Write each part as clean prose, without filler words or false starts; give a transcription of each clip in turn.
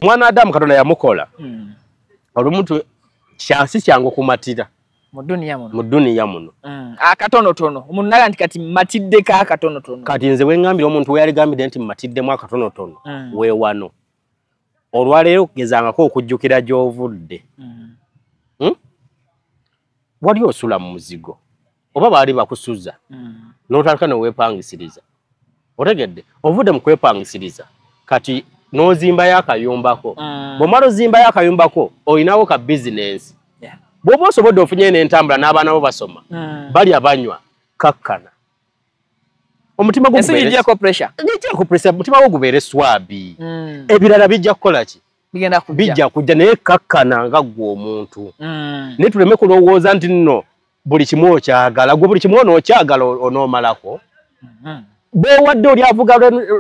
Omwana Adamu Katonda yamukola. Olumuntu si kyangu kumatira. Mu duniya muno. Mu duniya muno. Akatonotono. Omuntu naga nti kati matiddeko akatonotono. Kati nze wengambira omuntu we yaligambidde nti matiddemu akatonotono. We wano. Olwaleero okugezangako okujjukira gy'ovudde. Wali osula mu muzigo. Oba baali bakusuza. N'otandika neweepangisiriza. Otegedde, ovudde mu kwepangisiriza. Kati n'ozimbayo akayumbako. Bw'omala ozimbayo akayumbako, olinawo ka bizinensi. Bw'oba osobodde ofunye n'entambula n'abaana bo basoma, balya banywa, kakkana. Omutima gwo gubeere pressure. Gijjako pressure, omutima gwo gubeere swabi. Ebirala bijja kukola ki? Bijja kujja naye kakkana nga ggwe omuntu. Naye tuleme kulowooza nti nno buli kimu okyagala, gwe buli kimu onookyagala onoomalako. Bw'owadde oli avuga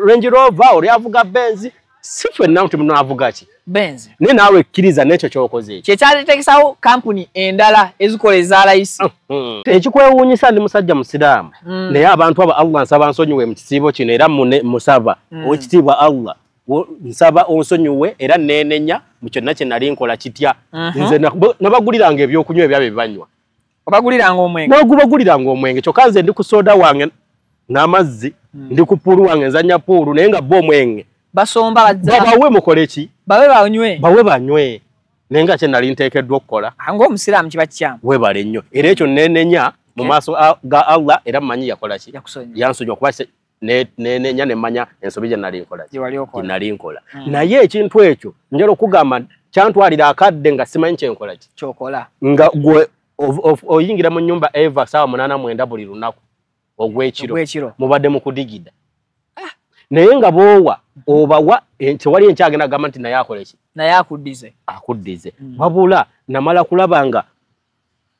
Range Rover, oli avuga Benz, si ffenna nti munaavuga ki? Benz. Naye naawe kkiriza n'ekyo ky'okoze ekyo. Kyekyaleeteesawo kampuni endala ezikola eza layisi. Ekikwewuunyisa ndi musajja musiraamu. Naye abantu abo Allah nsaba nsonyiwe mu kisiibo kino era musaba. Owekitiibwa Allah nsaba onsonyiwe era neenenya mu kyonna kye nali nkola kitya. Nze nabaguliranga ebyokunywa ebyabwe banywa. Obaguliranga omwenge. Nagubaguliranga omwenge kyokka nze ndi ku soda wange n'amazzi, ndi ku puulu wange nzannya puulu naye nga bo omwenge. Basomba bazza. Babawe mukole ki? Bawe banywe. Bawe banywe. Naye nga kye nali nteekeddwa okukola. Ng'omusiraamu kiba kikyamu. Weebale nnyo. Era ekyo neenenya mu maaso ga Allah era mmanyi yakola ki? Yansonyiwa kuba neenenya ne mmanya ensobi gye nali nkola ki? Gye nali nkola. Naye ekintu ekyo njagala okugamba kyantwalira akadde nga simanyi kye nkola ki? Ky'okola. Nga gwe oyingira mu nnyumba eva ssaawa 8:09 buli lunaku ogw'ekiro mubadde mu kudigida. Naye nga bw'owa obawa tewali enkyagenda agamba nti naye akole ki? Naye akuddize. Akuddize. Wabula namala kulaba nga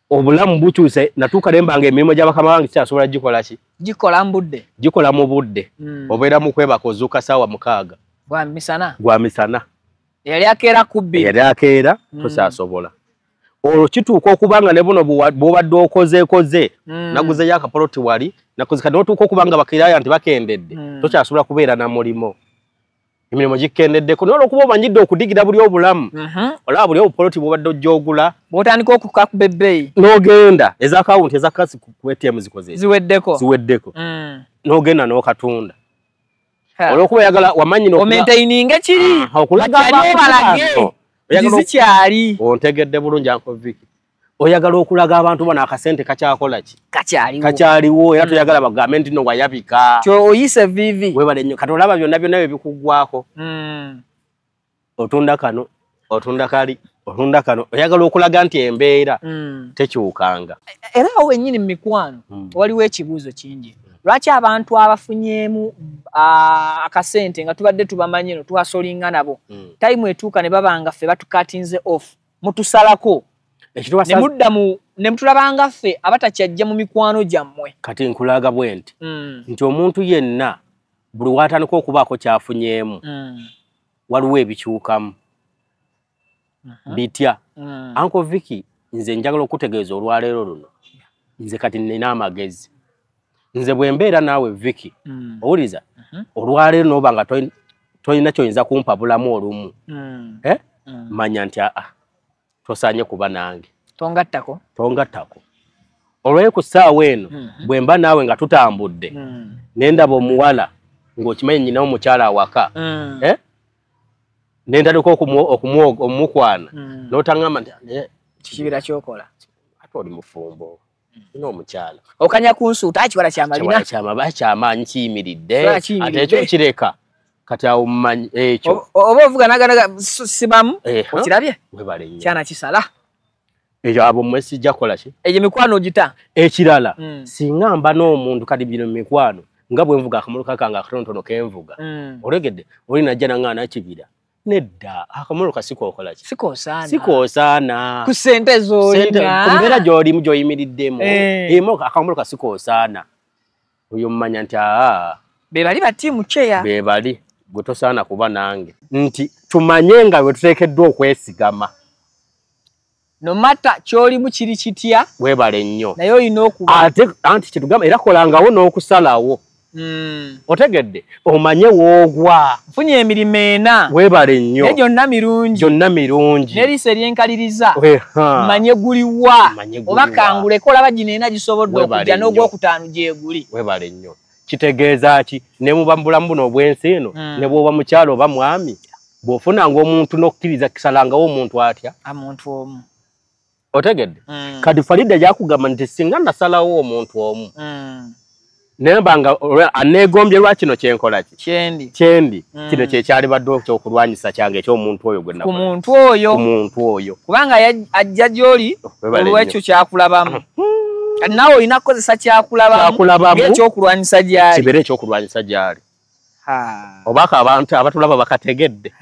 obulamu bukyuse natuuka ne mba nga emirimu gya bakama bange sikyasobola gikola ki? Gikola mu budde. Gikola mu budde. Obeera mu kwebaka ozuuka ssaawa 6. Gwa misana. Gwa misana. Eyali akeera ku bbiri. Eyali akeera tosaasobola. Olwo kituuka okuba nga ne buno bw'obadde okozeekoze naguzeyo akapoloti wali nakoze kati n'otuuka okuba nga bakiraaya nti bakendedde tokyasobola kubeera na mulimo. Emirimu gikendeddeko naye olw'okuba omanyidde okudigira buli obulamu olaba buli obupoloti bw'obadde ojja ogula bw'otandika okukakuba ebbeeyi n'ogenda eza akawunti eza kasi ku ATM zikoze ziweddeko ziweddeko n'ogenda n'okatunda olw'okuba oyagala wamanyi omaintaininge kiri okulaga abantu zikyali. Ontegedde bulungi Uncle Vicky. Oyagala okulaga abantu bano akasente kakyakola ki? Kakyaliwo. Kakyaliwo era toyagala bagambe nti no wayabika. Kyo oyise vivi. Weebale nnyo. Kati olaba byonna byonna bye bikuggwako. Otunda kano, otunda kali, otunda kano. Oyagala okulaga nti embeera tekyukanga. Era awo wennyini mu mikwano waliwo ekibuuzo kingi. Lwaki abantu abafunyeemu akasente nga tubadde tubamanyi eno tuhasolinga nabo tayimu etuuka ne babanga ffe batukatinze off mutusalako ne mudda mu ne mutulabanga ffe abatakyajja mu mikwano gyammwe. Kati nkulaga bwe nti nti omuntu yenna buli w'atandika okubaako ky'afunyeemu waliwo ebikyukamu bitya. Uncle Vicky nze njagala okutegeeza olwaleero luno nze kati nnina amagezi. Nze bwe mbeera naawe Vicky owuliza olwaleero n'oba nga tolina ky'oyinza kumpa bulamu olumu manya nti aa tosaanye kuba nange. Tongattako. Tongattako. Olwayo ku ssaawa eno bwe mba naawe nga tutambudde ne ndaba omuwala ng'okimanyi nnyina omukyala awaka ne ntandika okumukwana n'otaŋŋamba nti kibira ky'okola ate oli mufumbo. N'omukyala okanya kunsuuta akiwala kyamalina kyamaba kyamaanyi kiyimiridde ate ekyo kireka kati awo mmanyi ekyo oba ovuga naganaga sibamu okirabye webale nnyo kyana kisala ekyo abo mmwe sijja kukola ki egyo mikwano ogita ekirala singa mba n'omuntu kati bino mikwano nga bwe nvuga akamuluka kange akatonotono kenvuga olegedde oli najja naŋŋaana kibira nedda akamuluka sikookola ki sikoosaana sikoosaana ku ssente z'olina ku mbeera gy'olimu gy'oyimiriddemu akamuluka sikoosaana oyo mmanya nti aa be bali batiimu kyeya be bali gwe tosaana kuba nange nti tumanye nga bwe tuteekeddwa okwesigama no matter ky'olimu kiri kitya weebale nnyo naye olina okuba ate anti kyetugamba era kolangawo n'okusalawo Otegedde omanye woogwa. Nfunye emirimu ena. Weebale nnyo. Naye gyonna mirungi. Gyonna mirungi. N'eriiso eryenkaliriza. Manye guliwa. Oba kanguleko olaba gino ena gisobodde okujja n'ogwokutaano gyeguli. Weebale nnyo. Kitegeeza ki ne muba mu bulamu buno obw'ensi eno ne bw'oba mukyalo oba mwami bw'ofunanga omuntu n'okkiriza kisalangawo omuntu atya? Omuntu omu. Otegedde? Kati Farida yakugamba nti singa nasalawo omuntu omu naye mbanga aneegombye lwa kino kyenkola ki? Kyendi. Kyendi. Kino kye kyalibadde ekyokulwanyisa kyange eky'omuntu oyo gwe nakola. Ku muntu oyo. Ku muntu oyo. Kubanga ajja gy'oli olw'ekyo kyakulabamu. Kati naawe olina kukozesa kyakulabamu ng'ekyokulwanyisa gy'ali. Kibeere ekyokulwanyisa gy'ali. Obaka abantu abatulaba bakategedde.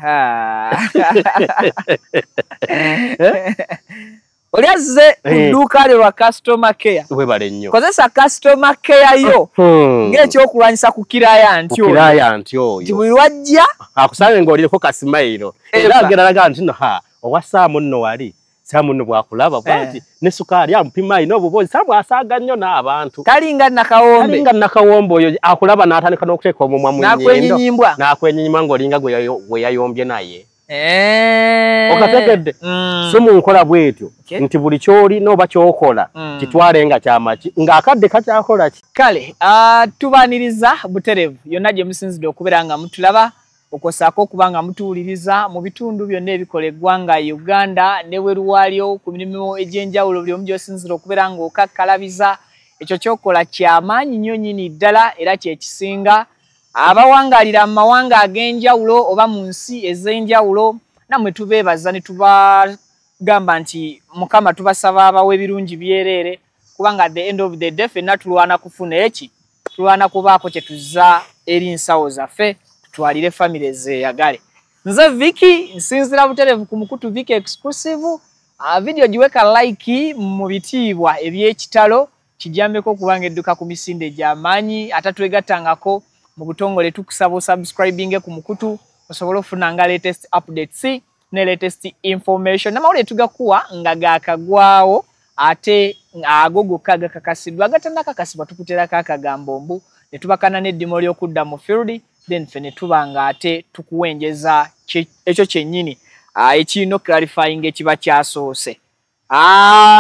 Oli azze ku dduuka lyo lwa customer care. Weebale nnyo. Kozesa customer care yo ng'ekyokulwanyisa ku client oyo. Ku client oyo. Nti buli lwajja akusange ng'oliko kasimayiro. Era agenda alaga nti nno owa Saamu nno wali. Saamu nno bw'akulaba bw'ati ne sukaali amupima alina obubozi. Saamu asaaga nnyo n'abantu. Talinga Nakawombe. Talinga Nakawombe oyo akulaba n'atandika n'okuteeka omumwa mu nnyindo. N'akwenyinyibwa. N'akwenyinyibwa ng'olinga gwe yayombye naye. Okategedde? Si mu nkola bw'etyo nti buli ky'olina oba ky'okola kitwale nga kyamaki ng'akadde kakyakola ki. Kale tubaaniriza butereevu yonna gye musinzidde okubeera nga mutulaba okwosaako okuba nga mutuwuliriza mu bitundu byonna ebikola eggwanga Uganda ne bweru waalyo ku mirimu egy'enjawulo buli omu gy'osinzira okubeera ng'okakkalabiza. Ekyo ky'okola kyamaanyi nnyo nnyini ddala era kye kisinga. Abawangaalira mu mawanga ag'enjawulo oba mu nsi ez'enjawulo nammwe tubeebaza ne tubagamba nti Mukama tubasaba abawe ebirungi byereere kubanga at the end of the day ffenna tulwana kufuna eki, tulwana kubaako kye tuzza eri nsawo zaffe tutwalire famire zeeyagale. Nze Vicky nsinzira butereevu ku mukutu Vicky Exclusive. Video giweka like mu bitiibwa eby'ekitalo kijambeko okubanga edduka ku misinde gy'amaanyi. Atatwegattangako mu butongole tukusaba osubscribinge ku mukutu osobola okufunanga latest updates ne latest information. N'amawulire tugakuwa nga gaakagwawo ate ago gokka gakakasiddwa, agatannakakasibwa tukuteerako akagambo mbu ne tubakana n'eddimo ly'okudda mu field, then ffe ne tuba nga ate tukuwenjeza ekyo kyennyini ekirina clarifying ekiba kyasoose.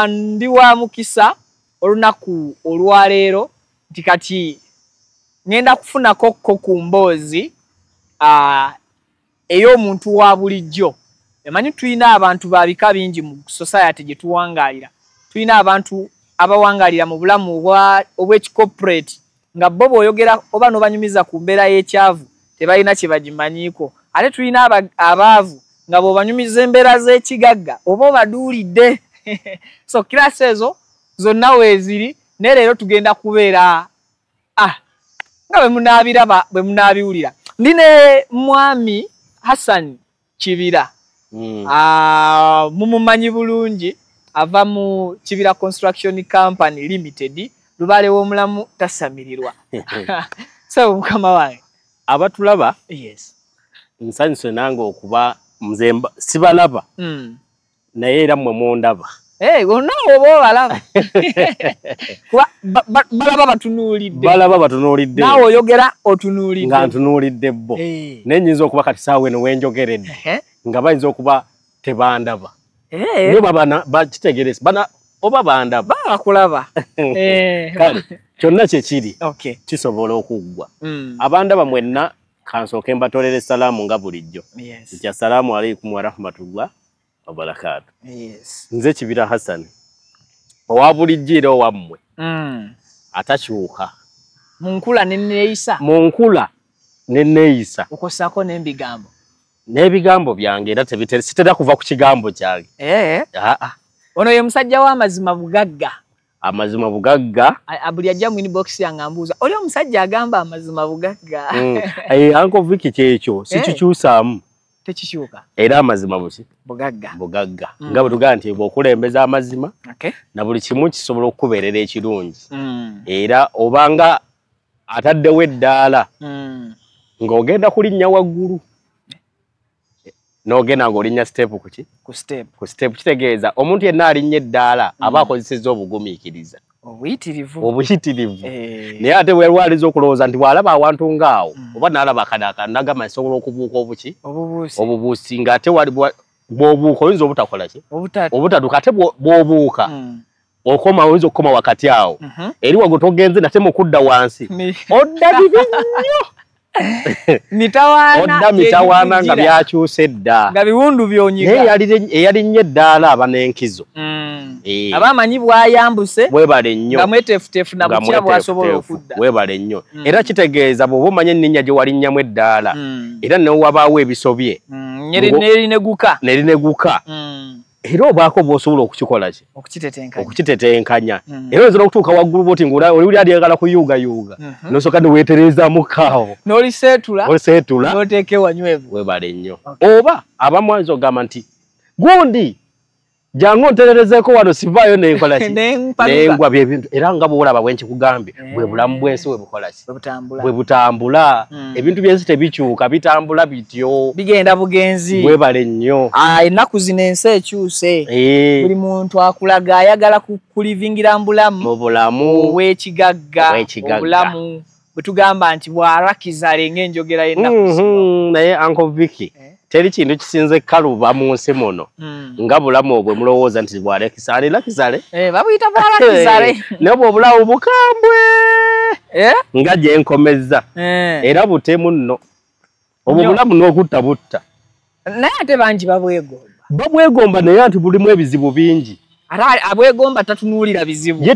Ndi wa mukisa olunaku olwaleero nti kati ngenda kufunako ko ku mboozi ey'omuntu wa bulijjo. Emanyi tulina abantu ba bika bingi mu society gye tuwangaalira. Tulina abantu abawangaalira mu bulamu obw'ekicorporate nga bo bw'oyogera oba n'obanyumiza ku mbeera y'ekyavu tebalina kye bagimanyiiko. Ate tulina abaavu nga bw'obanyumiza embeera z'ekigagga oba obaduulidde. So class ezo zonna weeziri naye leero tugenda kubeera nga bwe munaabiraba bwe munaabiwulira. Ndi ne mwami Hassan Kibira. Mumumanyi bulungi, ava mu Kibira Construction Company Limited, lubaale w'omulamu tasamirirwa. So mukama wange abatulaba, yes, nsanyuse nange okuba nze sibalaba naye era mmwe mundaba. Gonna oba obalaba. Kuba balaba batunuulidde. Balaba batunuulidde. Naawe oyogera otunuulidde. Nga ntunuulidde bo. Naye nnyinza okuba kati saawa eno wenjogeredde nga bayinza okuba tebandaba. Naye bakitegereza bana oba bandaba. Bakulaba. Kale kyonna kye kiri kisobola okuggwa. Abandaba mwenna kansooke mbatolere salaamu nga bulijjo. Nti assalaamu aleikum warahmatullah wabarakatuh. Nze Kibira Hassan owa bulijjo era owammwe atakyuka mu nkula ne neeyisa. Mu nkula ne neeyisa. Okosaako n'ebigambo. N'ebigambo byange era sitera kuva ku kigambo kyange. Ono ye musajja w'amazima bugagga. Amazima bugagga. Buli ajja mu inbox yange ambuuza, oli omusajja agamba amazima bugagga. Uncle Vicky kyekyo sikikyusaamu. Tekikyuka. Era amazima buki? Bugagga. Bugagga. Nga bwe tugamba nti bw'okulembeza amazima na buli kimu kisobola okukubeerera ekirungi. Era obanga ataddewo eddaala ng'ogenda kulinnya waggulu n'ogenda ng'olinnya step ku ki? Ku step. Ku step kitegeeza omuntu yenna alinnya eddaala aba akozesezza obugumiikiriza. Obuyitirivu. Obuyitirivu. Naye ate bwelwaliza okulowooza nti bw'alaba awantu ng'awo oba n'alaba akadaka nagamba nsobola okubuuka obuki? Obubuusi. Obubuusi ng'ate wali bw'obuuka oyinza obutakola ki? Obutatuuka ate bw'obuuka. Okoma oyinza okukoma wakati awo. Eri wago togenze nate mu kudda wansi. Odda bibi nnyo. Mitawaana. Odda mitawaana nga byakyuse dda. Nga biwundu byonyiga. Naye eyalinnya eddaala aba n'enkizo. Aba amanyi bw'ayambuse. Weebale nnyo. Nga mweteefuteefu na butya bw'asobola okudda. Weebale nnyo. Era kitegeeza bw'oba omanya ennyinya gye walinnyamu eddaala. Era ne wabaawo ebisobye. Nerineguka. Nerineguka. Era obaako bw'osobola okukikola ki? Okukitetenkanya. Era oyinza n'okutuuka waggulu bw'oti ng'oli alyagala kuyuugayuuga. N'osooka ne weetereezaamu kaawo. N'oliseetula. N'oliseetula. N'oteeka ewanywevu. Weebale nnyo. Oba abamu ayinza okugamba nti gundi jangu ontererezeeko wano sivaayo nenkola ki? Nengwa byebintu. Era nga bw'olaba bwe nkikugambye bwe bulamu bw'ensi bwe bukola ki? Bwe butambula. Ebintu by'ensi tebikyuka, bitambula bityo. Bigenda bugenzi. Weebale nnyo. Ennaku zino ensi ekyuse. Buli muntu akulaga ayagala kulivingira mu bulamu. Mu bulamu. Obw'ekigagga. Obulamu. Bwe tugamba nti bwarakizale ng'enjogera y'ennaku zino. Naye Uncle Vicky. Teri kintu kisinze kaluba mu nsi muno nga bulamu obwe mulowooza nti bwalekisale lakisale babuyita bwalakisale naye bwe obulamu bukambwe nga gye nkomezza era butemu nno obwo bulamu n'okutta butta naye ate bangi babwegomba babwegomba naye anti bulimu ebizibu bingi ate abwegomba tatunuulira bizibu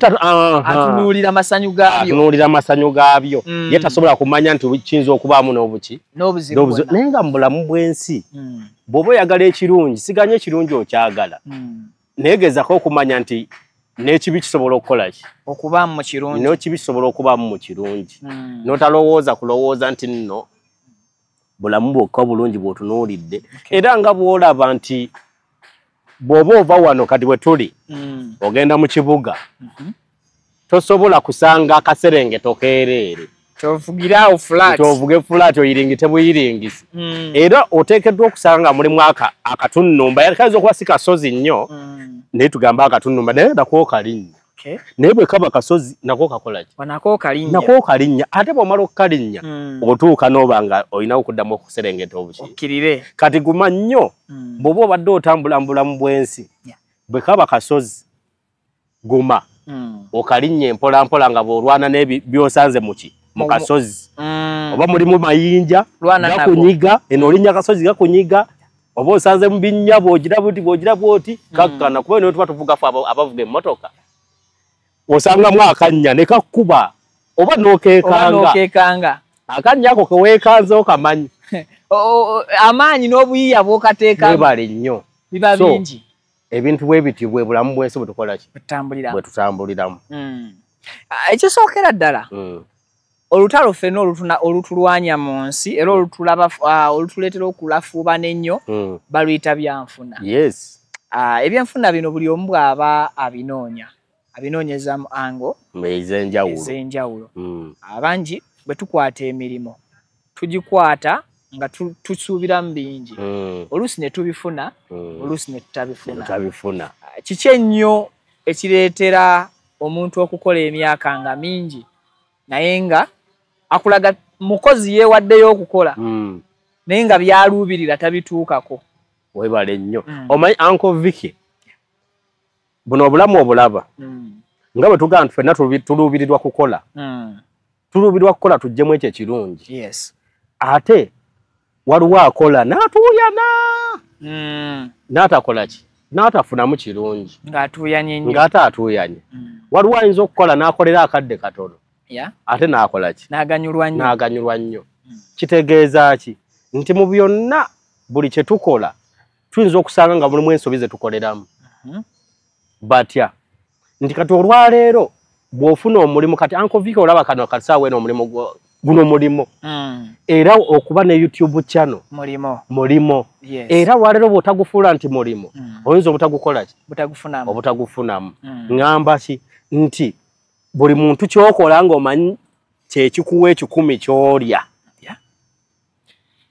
atunuulira masanyu gaabyo atunuulira masanyu gaabyo ye tasobola kumanya nti kiyinza okubaamu n'obuki n'obuzibu naye nga mu bulamu bw'ensi bw'oba oyagala ekirungi siganya ekirungi okyagala naye gezaako okumanya nti n'ekibi kisobola okukola ki okubaamu mu kirungi n'ekibi kisobola okubaamu mu kirungi n'otalowooza kulowooza nti nno bulamu bwokka obulungi bw'otunuulidde era nga bw'olaba nti bw'oba ova wano kati bwe tuli ogenda mu kibuga tosobola kusanga akaserengeto keereere kyovugiraawo flat kyovuge flat oyiringite buyiringisi era oteekeddwa okusanga mulimu akatunnumba kayinza okuba si kasozi nnyo naye tugambe akatunnumba naye nako kalinnya naye bwe kaba kasozi nako kakola ki nako kalinnya ate bw'omala okukalinnya otuuka n'oba nga olina okuddamu okuserengeta obuki okkirire kati guma nnyo bw'oba obadde otambula mu bulamu bw'ensi bwe kaba kasozi guma okalinnya mpola mpola nga bw'olwana n'ebyosanze muki mu kasozi oba mulimu mayinja gakunyiga eno olinnya kasozi gakunyiga oba osanze mu binnya bw'ogira buti bw'ogira bw'oti kakkana kuba eno tuba tuvuga ffe abavuga emmotoka osangamu akannya ne kakkuba oba n'okeekanga akannya ako keweekanze okamanyi amaanyi n'obuyiiya bw'okateekamu weebale nnyo biba bingi ebintu bwe bityo bwe bulamu bw'ensi bwe tukola ki bwe tutambuliramu ekisookera ddala olutalo ffenna olutulwanya mu nsi era olutuleetera okulafuubana ennyo baluyita byanfuna ebyenfuna bino buli omu bw'aba abinoonya abinoonyeza mu ango ez'enjawulo abangi bwe tukwata emirimu tugikwata nga tusuubiramu bingi oluusi ne tubifuna oluusi ne tutabifuna kiki ennyo ekireetera omuntu okukola emyaka nga mingi naye nga akulaga mukozi yeewaddeyo okukola naye nga byaluubirira tabituukako weebale nnyo omanyi Uncle Vicky buno obulamu obulaba nga bwe tugamba nti ffenna tuluubirirwa kukola tuluubirirwa kukola tuggyemu ekyo ekirungi ate waliwo akola n'atuuyana n'atakola ki n'atafunamu kirungi ng'atuuyanye nnyo ng'ate atuuyanye waliwo ayinza okukola n'akolera akadde katono ate n'akola ki n'aganyulwa nnyo kitegeeza ki nti mu byonna buli kye tukola tuyinza okusanga nga mulimu ensobi ze tukoleramu batya nti kati olwaleero bw'ofuna omulimu kati Uncle Vicky olaba kano kasaawa eno omulimu guno mulimo era okuba ne YouTube channel mulimo era olwaleero bw'otagufuula nti mulimo oyinza obutagukola ki obutagufunamu ŋŋamba ki nti buli muntu ky'okola ng'omanyi kyekikuwa ekikumi ky'olya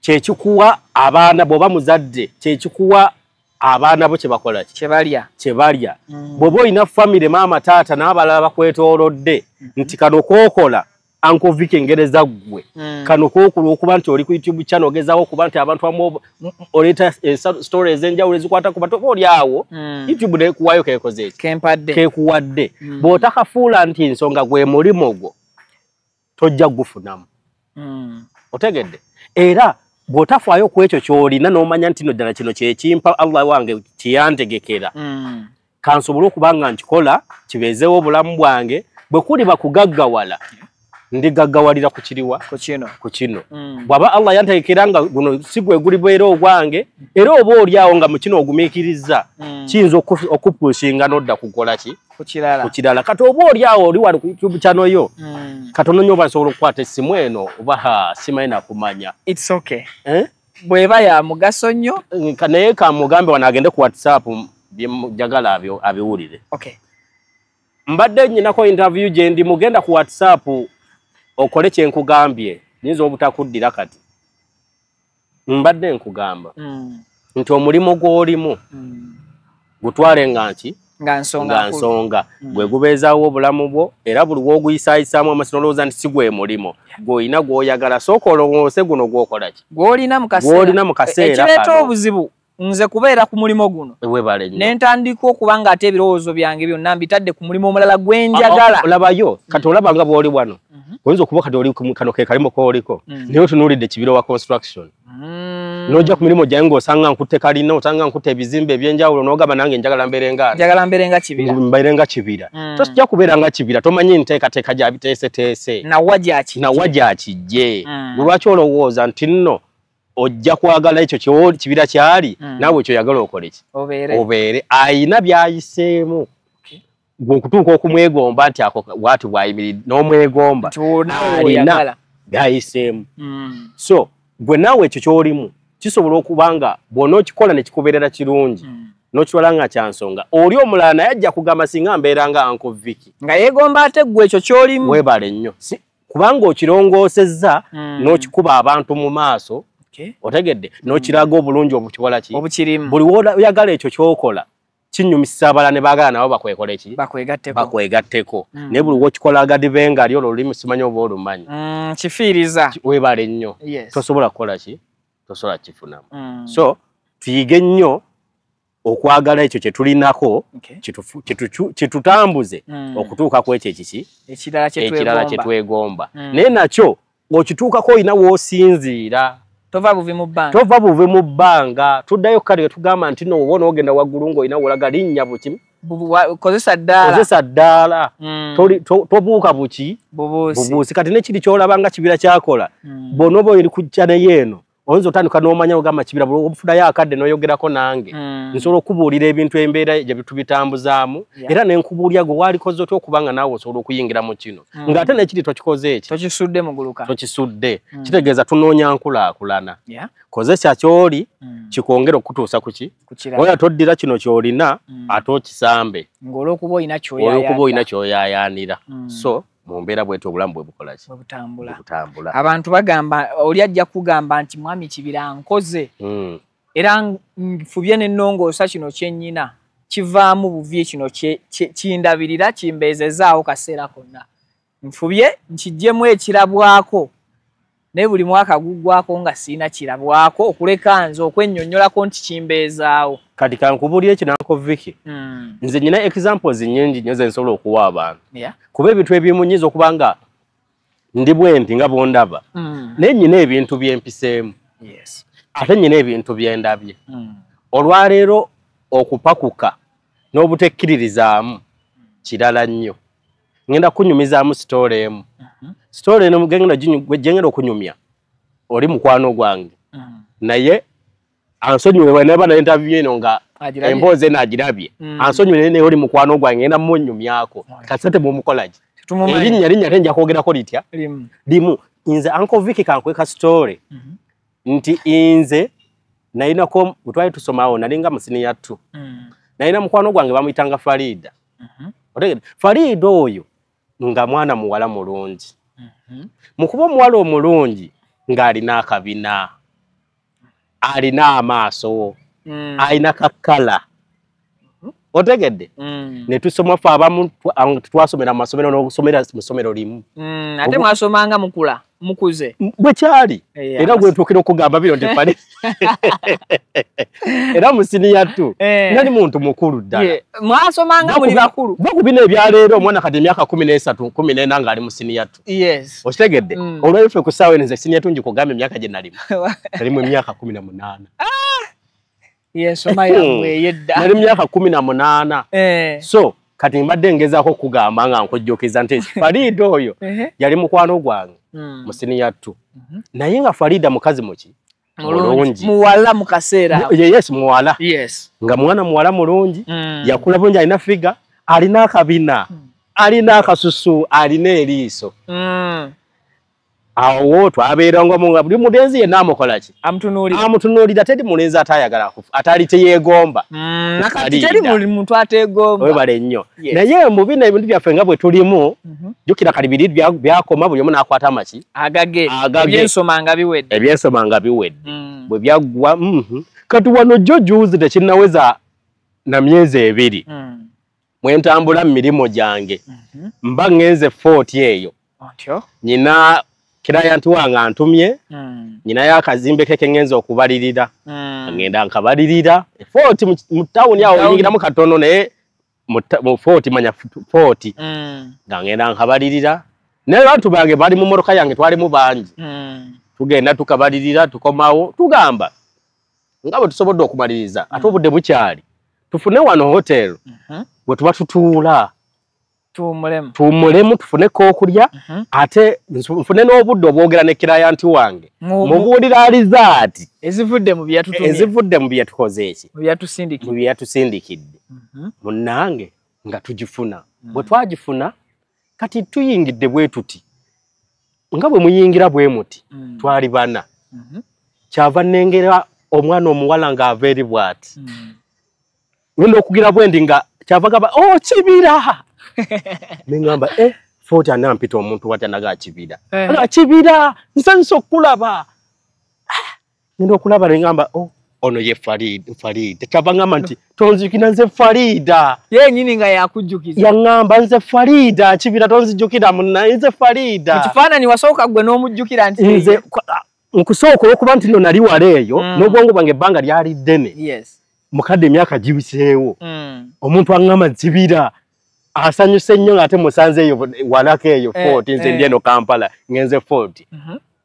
kyekikuwa abaana bw'oba muzadde kyekikuwa Abaana bo kye bakola ki? Kye balya. Bw'oba olina famire, maama, taata n'abalala bakwetoolodde, nti kano kookola Uncle Vic engereza ggwe, kano kookola okuba nti oli ku YouTube channel ogezaako okuba nti abantu abamu oleeta stories ez'enjawulo ezikwata ku bato, oba oli awo YouTube nekuwayo keekoze eki? Kempadde. Kekuwadde. Bw'otakafuula nti nsonga gwe mulimu gwo, tojja gufunamu. Otegedde? Era bw'otafaayo ku ekyo ky'olina n'omanya nti no ddala kino kyekimpa Allah wange kiyantegekera, kansobole okuba nga nkikola kibeezeewo obulamu bwange, bwe kuliba kugaggawala ndigaggawalira ku kiriwa? Ku kino. Ku kino. Bw'aba Allah yantegekera nga guno si gwe gulibeera ogwange, era oba oli awo nga mu kino ogumiikiriza, kiyinza okupushinga n'odda kukola ki? Ku kirala. Ku kirala. Kati oba oli awo oli wali ku YouTube channel yo, katono nnyo oba nsobola okukwata essimu eno oba ha simanyi nakumanya. It's okay. Eh? Bw'eba ya mugaso nnyo. Naye kamugambe wano agende ku WhatsApp bye njagala abiwulire. Okay. Mbadde nnyinako interview gye ndi mugenda ku WhatsApp okole kye nkugambye, nyinza obutakuddira kati. Mbadde nkugamba nti omulimu gw'olimu gutwale nga nki? Nga nsonga Nga nkulu. nsonga. Gwe gubeezaawo obulamu bwo, era buli w'oguyisaayisaamu amaaso n'olowooza nti si gwe mulimo gw'olina gw'oyagala, sooka olowooze guno gw'okola ki? Gw'olina mu kaseera. Gw'olina mu kaseera Ekireeta kano. obuzibu nze kubeera ku mulimu guno. Weebale nnyo. Ne ntandika okuba nga ate ebirowoozo byange byonna mbitadde ku mulimu omulala gwe njagala. Olabayo kati olaba nga bw'oli wano, oyinza okuba kati oli kano ke kalimu k'oliko, naye otunuulidde Kibira wa construction, n'ojja ku mirimu gyange ng'osanga nkutte kalina, osanga nkutte ebizimbe ebyenjawulo, n'ogamba nange njagala mbeere nga Njagala mbeere nga Kibira. Mbeere nga Kibira. Tosijja kubeera nga Kibira, tomanyi nteekateeka gyabiteeseteese Nawa gyaki. Nawa gyakijje. Lwaki olowooza nti nno ojja kwagala ekyo Kibira kyali, naawe kyoyagala okole ki? Obeere. Obeere ayina by'ayiseemu gwe okutuuka okumwegomba nti ako bwati bw'ayimiridde n'omwegomba, Nti naawe alina oyagala. by'ayiseemu. So gwe naawe ekyo ky'olimu kisobola okuba nga bw'onookikola ne kikubeerera kirungi, n'okitwala nga kya nsonga, oli omulala naye ajja kugamba singa mbeera nga Uncle Vicky. Nga yeegomba ate ggwe ekyo ky'olimu. Weebale nnyo. Kubanga okirongoosezza n'okikuba abantu mu maaso, otegedde, n'okiraga obulungi obukikola ki? Obukirimu. Buli w'oyagala ekyo ky'okola kinyumisa abalala ne baagala nabo bakwekole ki? Bakwegatteko. Bakwegatteko. Naye buli w'okikola agadibenga ali olwo olulimi simanyi oba olumanyi. Kifiiriza. Weebale nnyo. Yes. Tosobola kukola ki? Tosobola kifunamu. So tuyige nnyo okwagala ekyo kye tulinako, kitutambuze okutuuka ku ekyo ekiki? Ekirala kye Ekirala kye twegomba. twegomba. Naye nakyo ng'okituukako olina w'osinziira. Tova buvi mu bbanga. Tova buve mu bbanga. Tuddayo kale tugamba nti no woba onoogenda waggulu ng'olina wolaga linnya buki? Kozesa ddaala. Kozesa ddaala. Tobuuka buki? Bubuusi. Bubuusi. Kati nekiri ky'olaba nga Kibira kyakola, bw'onooba oli ku channel eno oyinza otandika n'omanya ogamba Kibira buli ofunayo akadde n'oyogerako nange, nsobola okubuulira ebintu embeera gye tubitambuzaamu, era ne nkubuulira gwe waalikoze otya okuba nga naawe osobola okuyingira mu kino, ng'ate nekiri tokikoze eki? Tokisudde muguluka. Tokisudde. Kitegeeza tunoonya nkulaakulana. Kozesa ky'oli kikwongere okutuusa ku ki? Ku kirala. Oya toddira kino ky'olina ate okisambe. Ng'olwokuba olina Olwokuba olina ky'oyaayaanira. ky'oyaayaanira. So mu mbeera bw'etyo obulamu bwe bukola ki? Bwe butambula. Bwe butambula. Abantu bagamba, oli ajja kugamba nti mwami Kibira nkoze. Era nfubye ne nnongoosa kino kye nnyina. Kivaamu buvi kino kindabirira kimbeezezaawo kaseera konna. Nfubye nkiggyemu ekirabwako. Naye buli mwaka guggwako nga sirina kirabwako okuleka nze okwennyonnyolako nti kimbeezaawo. Kati kankubuulire kino Uncle Vicky. Nze nnyina examples nnyingi nnyo ze nsobola okuwa abantu. Kuba ebintu ebimu nnyinza okuba nga ndi bwe nti nga bw'ondaba. Naye nnyina ebintu bye mpiseemu. Ate nnyina ebintu bye ndabye. Olwaleero okupakuka n'obutekkiririzaamu kirala nnyo. Ngenda kunyumizaamu sitoola emu. Sitoola eno gye ngenda okunyumya oli mukwano gwange. Naye ansonyiwe bwe naba na interview eno nga Agirabye. emboozi eno agirabye. Ansonyiwe naye oli mukwano gwange ngenda mmunyumyako. Kati ate mumukola ki? Tumumanyi. Erinnya linnya ate nja kwogerako litya? Limu. Limu. Nze Uncle Vicky kankweka story. Nti nze nalinako bwe twali tusomawo nalinga mu senior 2. Nalina mukwano gwange bamuyitanga Farida. Otegedde? Farida oyo nga mwana muwala mulungi. Mu kuba omuwala omulungi ng'alina akabina, alina amaaso, Alina kakala. Otegedde? Ne tusoma ffe abamu twasomera mu masomero n'okusomera mu ssomero limu. Ate mwasomanga mukula, mukuze. Bwe kyali. Era gwe ntuukira okugamba bino nti Farida. Era mu siniya 2. Nali muntu mukulu ddala. Mwasomanga muli bakulu. Baku bino ebya leero omwana kati emyaka 13, 14 ng'ali mu siniya 2. Yes. Okitegedde? Olwaleero ffe ku ssaawa eno nze siniya 2 ngikugamba emyaka gye nalimu. Nalimu emyaka 18. Yensoma yammwe ey'edda. Nali myaka 18. So kati mbadde ngezaako okugamba nga nkujjukiza nti Farida oyo yali mukwano gwange mu siniya 2. Naye nga Farida mukazi muki? Mulungi. Muwala mu kaseera. Yes, muwala. Yes. Nga mwana muwala mulungi, yakula bulungi, alina figa, alina akabina, alina akasusu, alina eriiso. Awo twabeeranga nga buli mulenzi yenna amukola ki? Amutunuulira. Amutunuulira, teri mulenzi atayagala atali teyeegomba. Nakati teri muntu ateegomba. Webale nnyo. Naye mu bino ebintu byaffe nga bwe tulimu, jjukira kali biri byakoma buli omu n'akwata amaki? Agage. Ebyensoma nga biwedde. Ebyensoma nga biwedde. Bwe byaggwa, kati wano jjo juzi tekinnaweza na myezi 2. Mwe ntambula mu mirimu gyange. Mba ngenze Fort eyo. Otyo? Nina client wange antumye, nyina y'akazimbe ke ngenze okubalirira. Ngenda nkabalirira. Fort mu town awo oyingiramu katono naye mu Fort manya Fort. Nga ngenda nkabalirira. Naye abantu bange bali mu mmotoka yange twalimu bangi. Tugenda tukabalirira tukomawo tugamba nga bwe tusobodde okumaliriza ate obudde bukyali tufune wano hotel bwe tuba tutuula tuwummulemu tufuneko okulya ate nfune n'obudde obwogera ne client wange mubuulira alizaati ezivudde mu byatutumye, ezivudde mu byatukoze eki, mu byatusindikidde. Munnange nga tugifuna. Bwe twagifuna kati tuyingidde bwe tuti nga bwe muyingira bwe muti twali bana. Kyava nnengera omwana omuwala ng'ava eri bw'ati. Ngenda okugira bwe ndi nga kyava gamba, oh Kibira. Nengamba Fort anampita omuntu watya naga Kibira. Aga Kibira nsanyuse okulaba. Ngenda okulaba nengamba oh ono ye Farida, Farida. Kyava ngamba nti tonzijukira nze Farida. Ye nnyini nga yakujjukiza. Yaŋŋamba nze Farida, Kibira tonzijukira munna nze Farida. Mu kifaananyi wasooka ggwe n'omujjukira nti nze nkusooka olw'okuba nti nno nali wala eyo n'obwongo bwange ebbanga lyali ddene. Yes. Mukadde emyaka gibiseewo. Omuntu aŋŋamba Kibira asanyuse nnyo ng'ate musanze eyo walako eyo Fort, nze ndi eno Kampala ngenze Fort.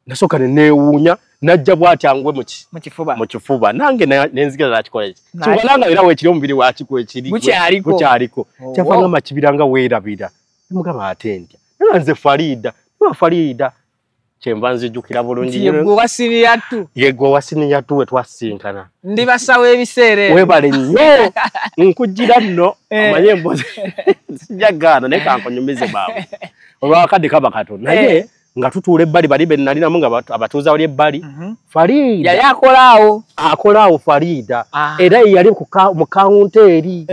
Nasooka ne neewuunya najja bw'ati angwe mu kifuba nange nenzigera nakikola eki kiwala nga era weekiri omubiri wakikwekiri gukyaliko. Kyava ngamba Kibira nga weerabira nemugamba ate ntya nga nze Farida, nga Farida kyenva nzijjukira bulungi. Ye gwe wa siniya 2. Ye gwe wa siniya 2 we twasisinkana. Ndibasawo ebiseera ebyo. Webale nnyo. Nkujjira nno omanye emboozi sijja gaana naye kankunyumize baaba. Olwakadde kaba katono naye nga tutuula ebbali bali be nalinamu nga abatuuza wali ebbali. Farida yali akolaawo. Akolaawo Farida. Era ye yali mu kawunta eri.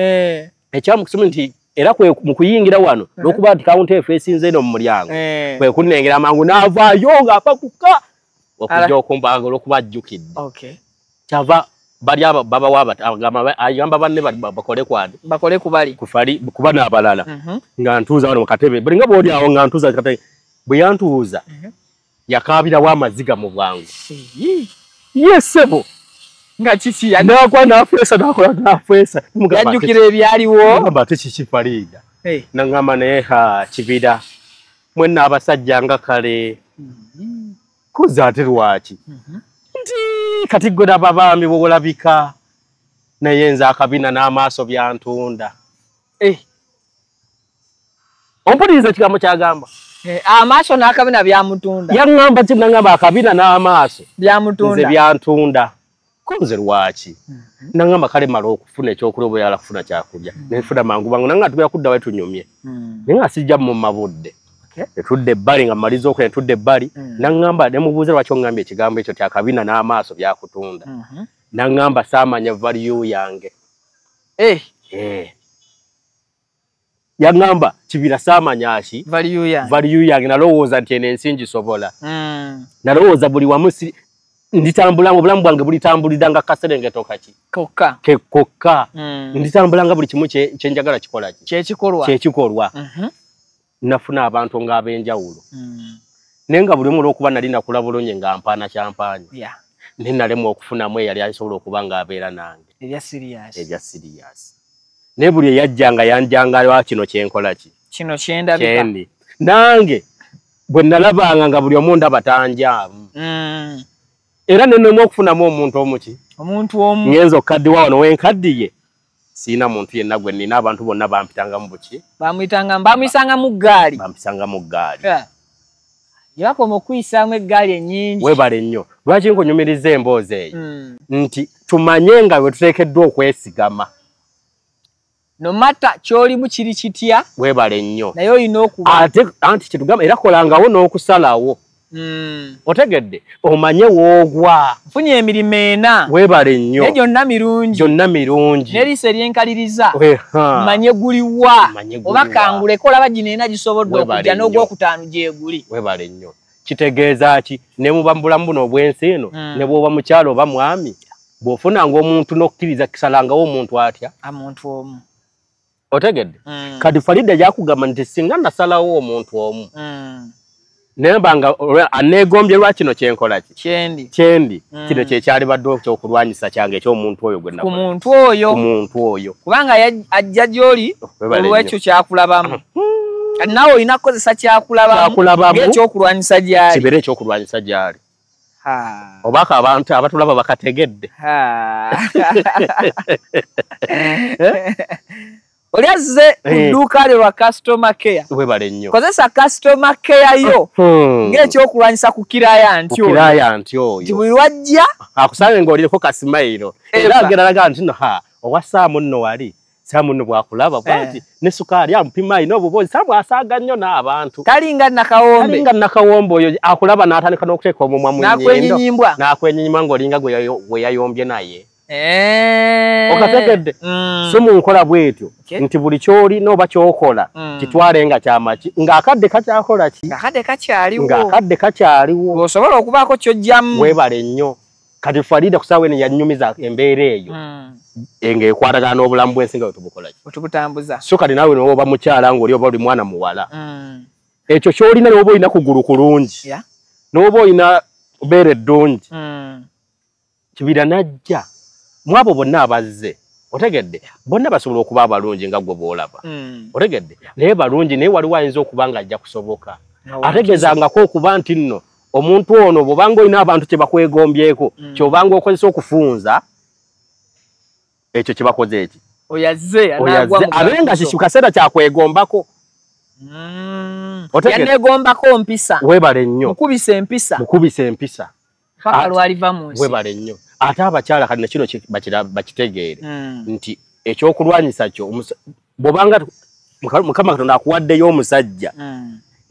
Ekyamukusumi nti era kwe mu kuyingira wano n'okuba nti kawunta efe esinze eno mu mulyango kwe kunnengera mangu n'avaayo ng'apakuka okujja okumbanga olw'okuba ajjukidde. Kyava bali abo babawa agamba banne bakole kwani bakole kubali kuba n'abalala nga ntuuza wano mu katebe buli nga bw'oli awo nga ntuuza katebe bwe yantuuza yakaabirawo amaziga mu bwangu. Ye ssebo nga kiki nakwa nafeesa nakola nafeesa yajjukira ebyaliwo ngamba ate kiki Farida nangamba naye ha Kibira mwenna abasajja nga kale kuza ate lwaki nti kati gwe naba baami bw'olabika naye nze akabina n'amaaso byantunda. Ompuliriza ekigambo kyagamba amaaso n'akabina byamutunda. Yaŋŋamba ki nangamba akabina n'amaaso byamutunda nze byantunda. Ko nze lwaki nangamba kale mala okufuna ekyokulya oba oyagala kufuna kyakulya nenfuna mangu mangu nanga tugenda kudda we tunyumye naye nga sijja mu mabudde netudda ebbali nga mmaliza okulya netudda ebbali nangamba ne mubuuza lwaki oŋŋambye ekigambo ekyo ti akabina n'amaaso byakutunda. Nangamba saamanya value yange. Yaŋŋamba Kibira saamanya ki value yange nalowooza nti eno ensi ngisobola. Nalowooza buli wamu Nditambulanga obulamu bwange bulitambuliranga kaserengeto kaki kokka ke kokka. Nditambulanga buli kimu kyenjagala kikola ki kyekikolwa kyekikolwa. Nafuna abantu ng'ab'enjawulo. Naye nga buli omu olw'okuba nali nakula bulungi nga mpaana kyampaanyi. Naye nalemwa okufunamu eyali asobola okuba ng'abeera nange. Ebya serious. Ebya serious. Naye buli eyajjanga yanjanga lwa kino kyenkola ki. Kino kyendabika. Kyendi. Nange bwe nalabanga nga buli omu ndaba tanjaamu. Era nennemu okufunamu omuntu omuki. Omuntu omu. Ngenza okukaddiwa wano wenkaddiye. Sirina muntu yenna gwe nnina, abantu bonna bampitangamu buki. Bamuyisanga mu ggaali. Bampisanga mu ggaali. Gye bakoma okuyisaamu eggaali ennyingi. Weebale nnyo. Lwaki nkunyumiriza emboozi eyo? Nti tumanye nga bwe tuteekeddwa okwesigama. No matter ky'olimu kiri kitya. Weebale nnyo. Naye olina okuba. Ate anti kyetugamba era kolangawo n'okusalawo. Otegedde omanye woogwa. Nfunye emirimu ena. Weebale nnyo. Naye gyonna mirungi. Gyonna mirungi. N'eriiso eryenkaliriza. Manye guliwa. Oba kanguleko olaba gino ena gisobodde okujja n'ogwokutaano gyeguli. Weebale nnyo. Kitegeeza ki ne muba mu bulamu buno obw'ensi eno ne bw'oba mukyalo oba mwami bw'ofunanga omuntu n'okkiriza kisalangawo omuntu atya? Omuntu omu. Otegedde? Kati Farida yakugamba nti singa nasalawo omuntu omu. Naye mbanga aneegombye lwa kino kyenkola ki? Kyendi. Kyendi. Kino kye kyalibadde ekyokulwanyisa kyange eky'omuntu oyo gwe nakola. Ku muntu oyo. Ku muntu oyo. Kubanga ajja gy'oli olw'ekyo kyakulabamu. Kati naawe olina kukozesa kyakulabamu ng'ekyokulwanyisa gy'ali. Kibeere ekyokulwanyisa gy'ali. Obaka abantu abatulaba bakategedde. Oli azze ku dduuka lyo lwa customer care. Weebale nnyo. Kozesa customer care yo ng'ekyokulwanyisa ku kiraya nti oyo. Ku kiraya nti oyo. Nti buli lwajja akusange ng'oliko kasimayiro. Era agenda alaga nti nno ha owa Saamu nno wali. Saamu nno bw'akulaba bw'ati ne sukaali amupima alina obubozi. Saamu asaaga nnyo n'abantu. Talinga Nakawombe. Talinga Nakawombe oyo akulaba n'atandika n'okuteeka omumwa mu nnyindo. N'akwenyinyibwa. N'akwenyinyibwa ng'olinga gwe yayombye naye. Okategedde. So mu nkola bw'etyo nti buli ky'olina oba ky'okola kitwale nga kyamaki ng'akadde kakyakola ki? Ng'akadde kakyaliwo. Ng'akadde kakyaliwo. Ng'osobola okubaako ky'oggyamu. Weebale nnyo. Kati Farida ku ssaawa eno yannyumiza embeera eyo ng'ekwatagana n'obulamu bw'ensi nga bwe tubukola ki? Bwe tubutambuza. So kati naawe n'oba mukyala ng'oli oba oli mwana muwala. Ekyo ky'olina n'oba olina kugulu kulungi. N'oba olina bbeere eddungi. Kibira n'ajja. Mwabo bonna abazze otegedde bonna basobola okuba abalungi nga gwe bw'olaba. Otegedde naye balungi naye waliwo ayinza okuba nga ajja kusoboka. Ategeezangako okuba nti nno omuntu ono bw'obanga olina abantu kye bakwegombyeko ky'obanga okozesa okufunza ekyo kye bakoze eki oyo azze abe nga kaseera kyakwegombako. Yaneegombako mpisa. Weebale nnyo. Mukubise empisa. Mukubise empisa. Paka lwaliva mu nsi. Weebale nnyo. Ate abakyala kati nakino bakitegeere nti ekyokulwanyisa kyo bw'obanga Mukama Katonda akuwaddeyo omusajja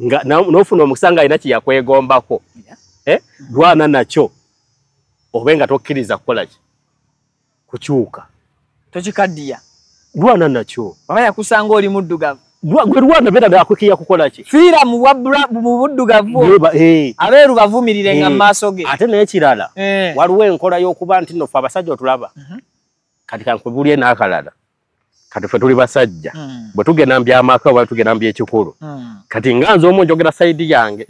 nga n'ofuna omukisa nga alina kye yakwegombako, lwana nakyo obe nga tokkiriza kukola ki? Kukyuka. Tokikaddiya. Lwana nakyo. Oba yakusanga oli muddugavu. Gwe lwana beera nakukiya kukola ki? Fiira mu buddugavu. Abeeru bavumirire nga mu maaso ge. Ate n'ekirala waliwo enkola y'okuba nti nno ffe abasajja otulaba. Kati kankubuulire n'akalala. Kati ffe tuli basajja. Bwe tugenda mu by'amaka oba tugenda mu by'ekikulu. Kati nga nze omu njogera sayidi yange.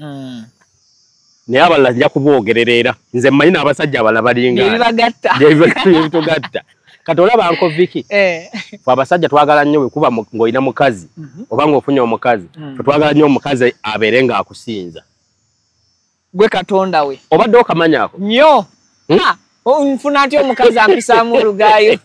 Naye abalala nja kuboogerera era. Nze mmanyi n'abasajja abalala balinga. Ebibagatta. Ebitugatta. Kati olaba Uncle Vicky. Ffe abasajja twagala nnyo bwe kuba ng'olina mukazi oba ng'ofunye omukazi. Ffe twagala nnyo omukazi abeere ng'akusinza. Gwe Katonda we. Obadde okamanyako? Nnyo. Nfuna ntya omukazi ampisaamu olugaayo?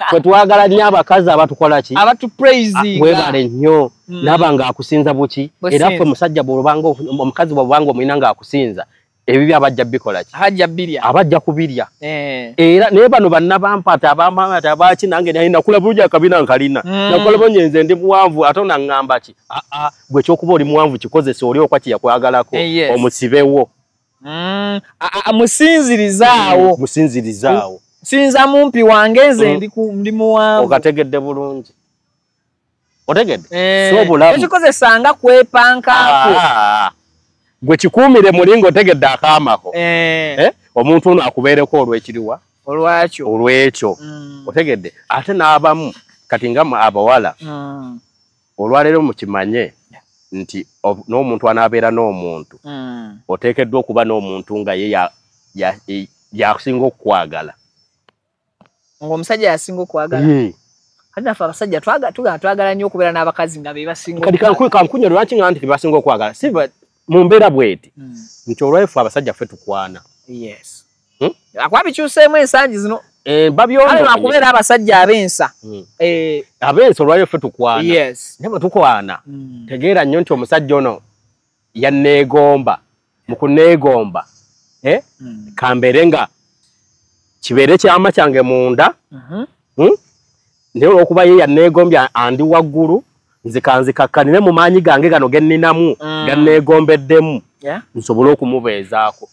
Ffe twagala nnyo abakazi abatukola ki? Abatupraisinga. Weebale nnyo. N'aba ng'akusinza buki? Era ffe musajja bw'obanga omukazi bw'obanga omulina ng'akusinza ebibyo abajja bikola ki? Abajja birya. Abajja kubirya. Era naye bano bannabampata abampata abaki nange naye nakula bulungi akabina nkalina. Nakola bulungi nze ndi muwanvu ate onaŋŋamba ki? Aa gwe ekyokuba oli muwanvu kikozese oli okwa kye yakwagalako omusibewo. Musinzirizaawo. Musinzirizaawo. Sinza mumpi wange nze ndi muwanvu. Okategedde bulungi. Otegedde? So obulamu. Ekikozesanga kwepankaako. Gwe kikuumire muli ng'otegedde akaamako. Omuntu ono akubeereko olw'ekiriwa olwakyo olw'ekyo. Otegedde? Ate n'abamu kati nga abawala olwaleero mukimanye nti n'omuntu anaabeera n'omuntu oteekeddwa okuba n'omuntu nga ye yasinga okukwagala. Ng'omusajja yasinga okwagala. Ate naffe abasajja twagala nnyo okubeera n'abakazi nga be basinga. Kati kankunya lwaki nga nti basinga okwagala si mu mbeera bweti nti olwaife abasajja ffe tukwana. Yes. Akuba bikyuseemu ensangi zino. Babyonoonye. Lwakubeera abasajja ab'ensa. Ab'ensa olwaife ffe tukwana. Yes. Naye bwe tukwana tegeera nnyo nti omusajja ono yanneegomba. Mu kunneegomba kambeere nga kibeere kyama kyange munda. Naye olw'okuba ye yanneegombye andi waggulu nze kanzikakkanire mu maanyi gange gano ge nninamu ganneegombeddemu nsobole okumubeezaako.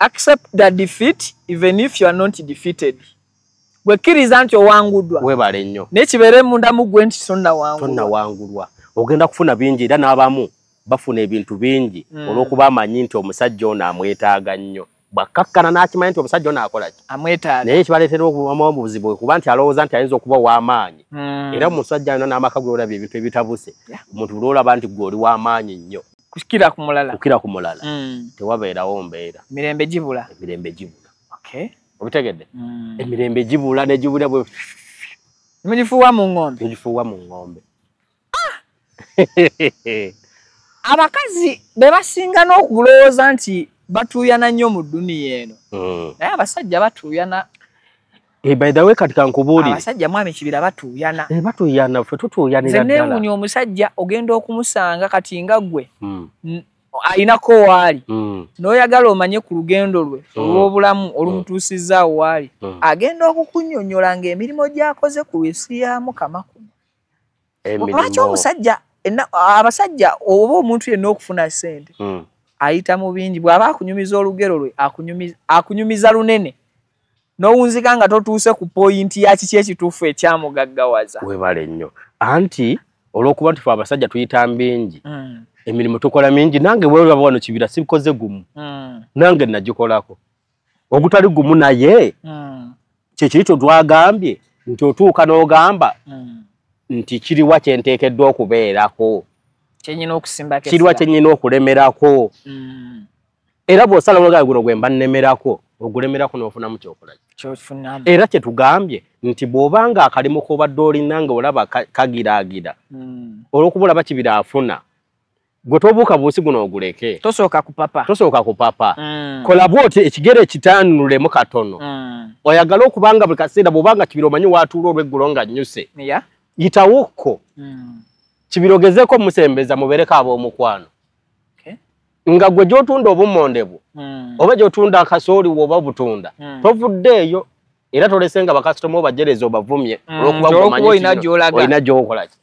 Accept the defeat even if you are not defeated. Bwekkiriza nti owanguddwa. Weebale nnyo. Naye kibeere munda mu ggwe nti tonnawangulwa. Tonnawangulwa. Ogenda kufuna bingi era n'abamu bafuna ebintu bingi olw'okuba amanyi nti omusajja ono amwetaaga nnyo. Bw'akkakkana n'akimanya nti omusajja ono akola ki? Amwetaaga. Naye ekibaleetera okubamu obuzibu kuba nti alowooza nti ayinza okuba ow'amaanyi. Era omusajja alina n'amaka g'olabye ebintu ebitabuse. Omuntu lw'olaba nti ggwe oli w'amaanyi nnyo. Kukira ku mulala. Kukira ku mulala. Tewabeerawo mbeera. Emirembe gibula. Emirembe gibula. Okay. Obitegedde? Emirembe gibula ne gibula bwe mugifuuwa mu ng'ombe. Mugifuuwa mu ng'ombe. Abakazi be basinga n'okulowooza nti batuuyana nnyo mu dduniya eno. Naye abasajja batuuyana. By the way kati kankubuulire. Abasajja mwami Kibira batuuyana. Batuuyana ffe tutuuyanira ddala. Nze neewuunya omusajja ogenda okumusanga kati nga ggwe ayinako waali. N'oyagala omanye ku lugendo lwe olw'obulamu olumutuusizza waali. Agenda okukunnyonnyola ng'emirimu gy'akoze ku nsi ya Mukama kuno. Lwaki omusajja abasajja oba omuntu yenna okufuna ssente ayita mu bingi bw'aba akunyumiza olugero lwe akunyumiza lunene. N'owunzika nga totuuse ku poyinti ya kiki ekituufu ekyamugaggawaza. Weebale nnyo. Anti olw'okuba nti ffe abasajja tuyita mbingi emirimu tukola mingi nange bw'olaba wano Kibira sibikoze gumu. Nange nagikolako. Ogutali gumu naye kye kiri kye twagambye nti otuuka n'ogamba nti kiriwa kye nteekeddwa okubeerako. Kye okusimbako. Kiriwa kye nnina okulemerako. Era bw'osala olugalo guno gwe mba nnemerako ogulemerako n'ofunamu ky'okola. Era kye tugambye nti bw'obanga akalimu k'obadde olina nga olaba kagiraagira olw'okuba olaba Kibira afuna gwe tobuuka buusi guno oguleke. Tosooka kupapa. Tosooka kupapa. Kola bw'oti ekigere ekitaanulemu katono. Oyagala okubanga buli kaseera bw'obanga Kibira omanyi w'atuula olw'eggulo nga nnyuse. Yitawokko. Kibira ogezeeko omusembeza mubeereko ab'omukwano. Nga gwe gy'otunda obummonde bwo oba gy'otunda akasooli oba butunda tovuddeeyo era tolese nga bakasitoma obajereza obavumye olw'okuba omanyi olina gy'okola ki.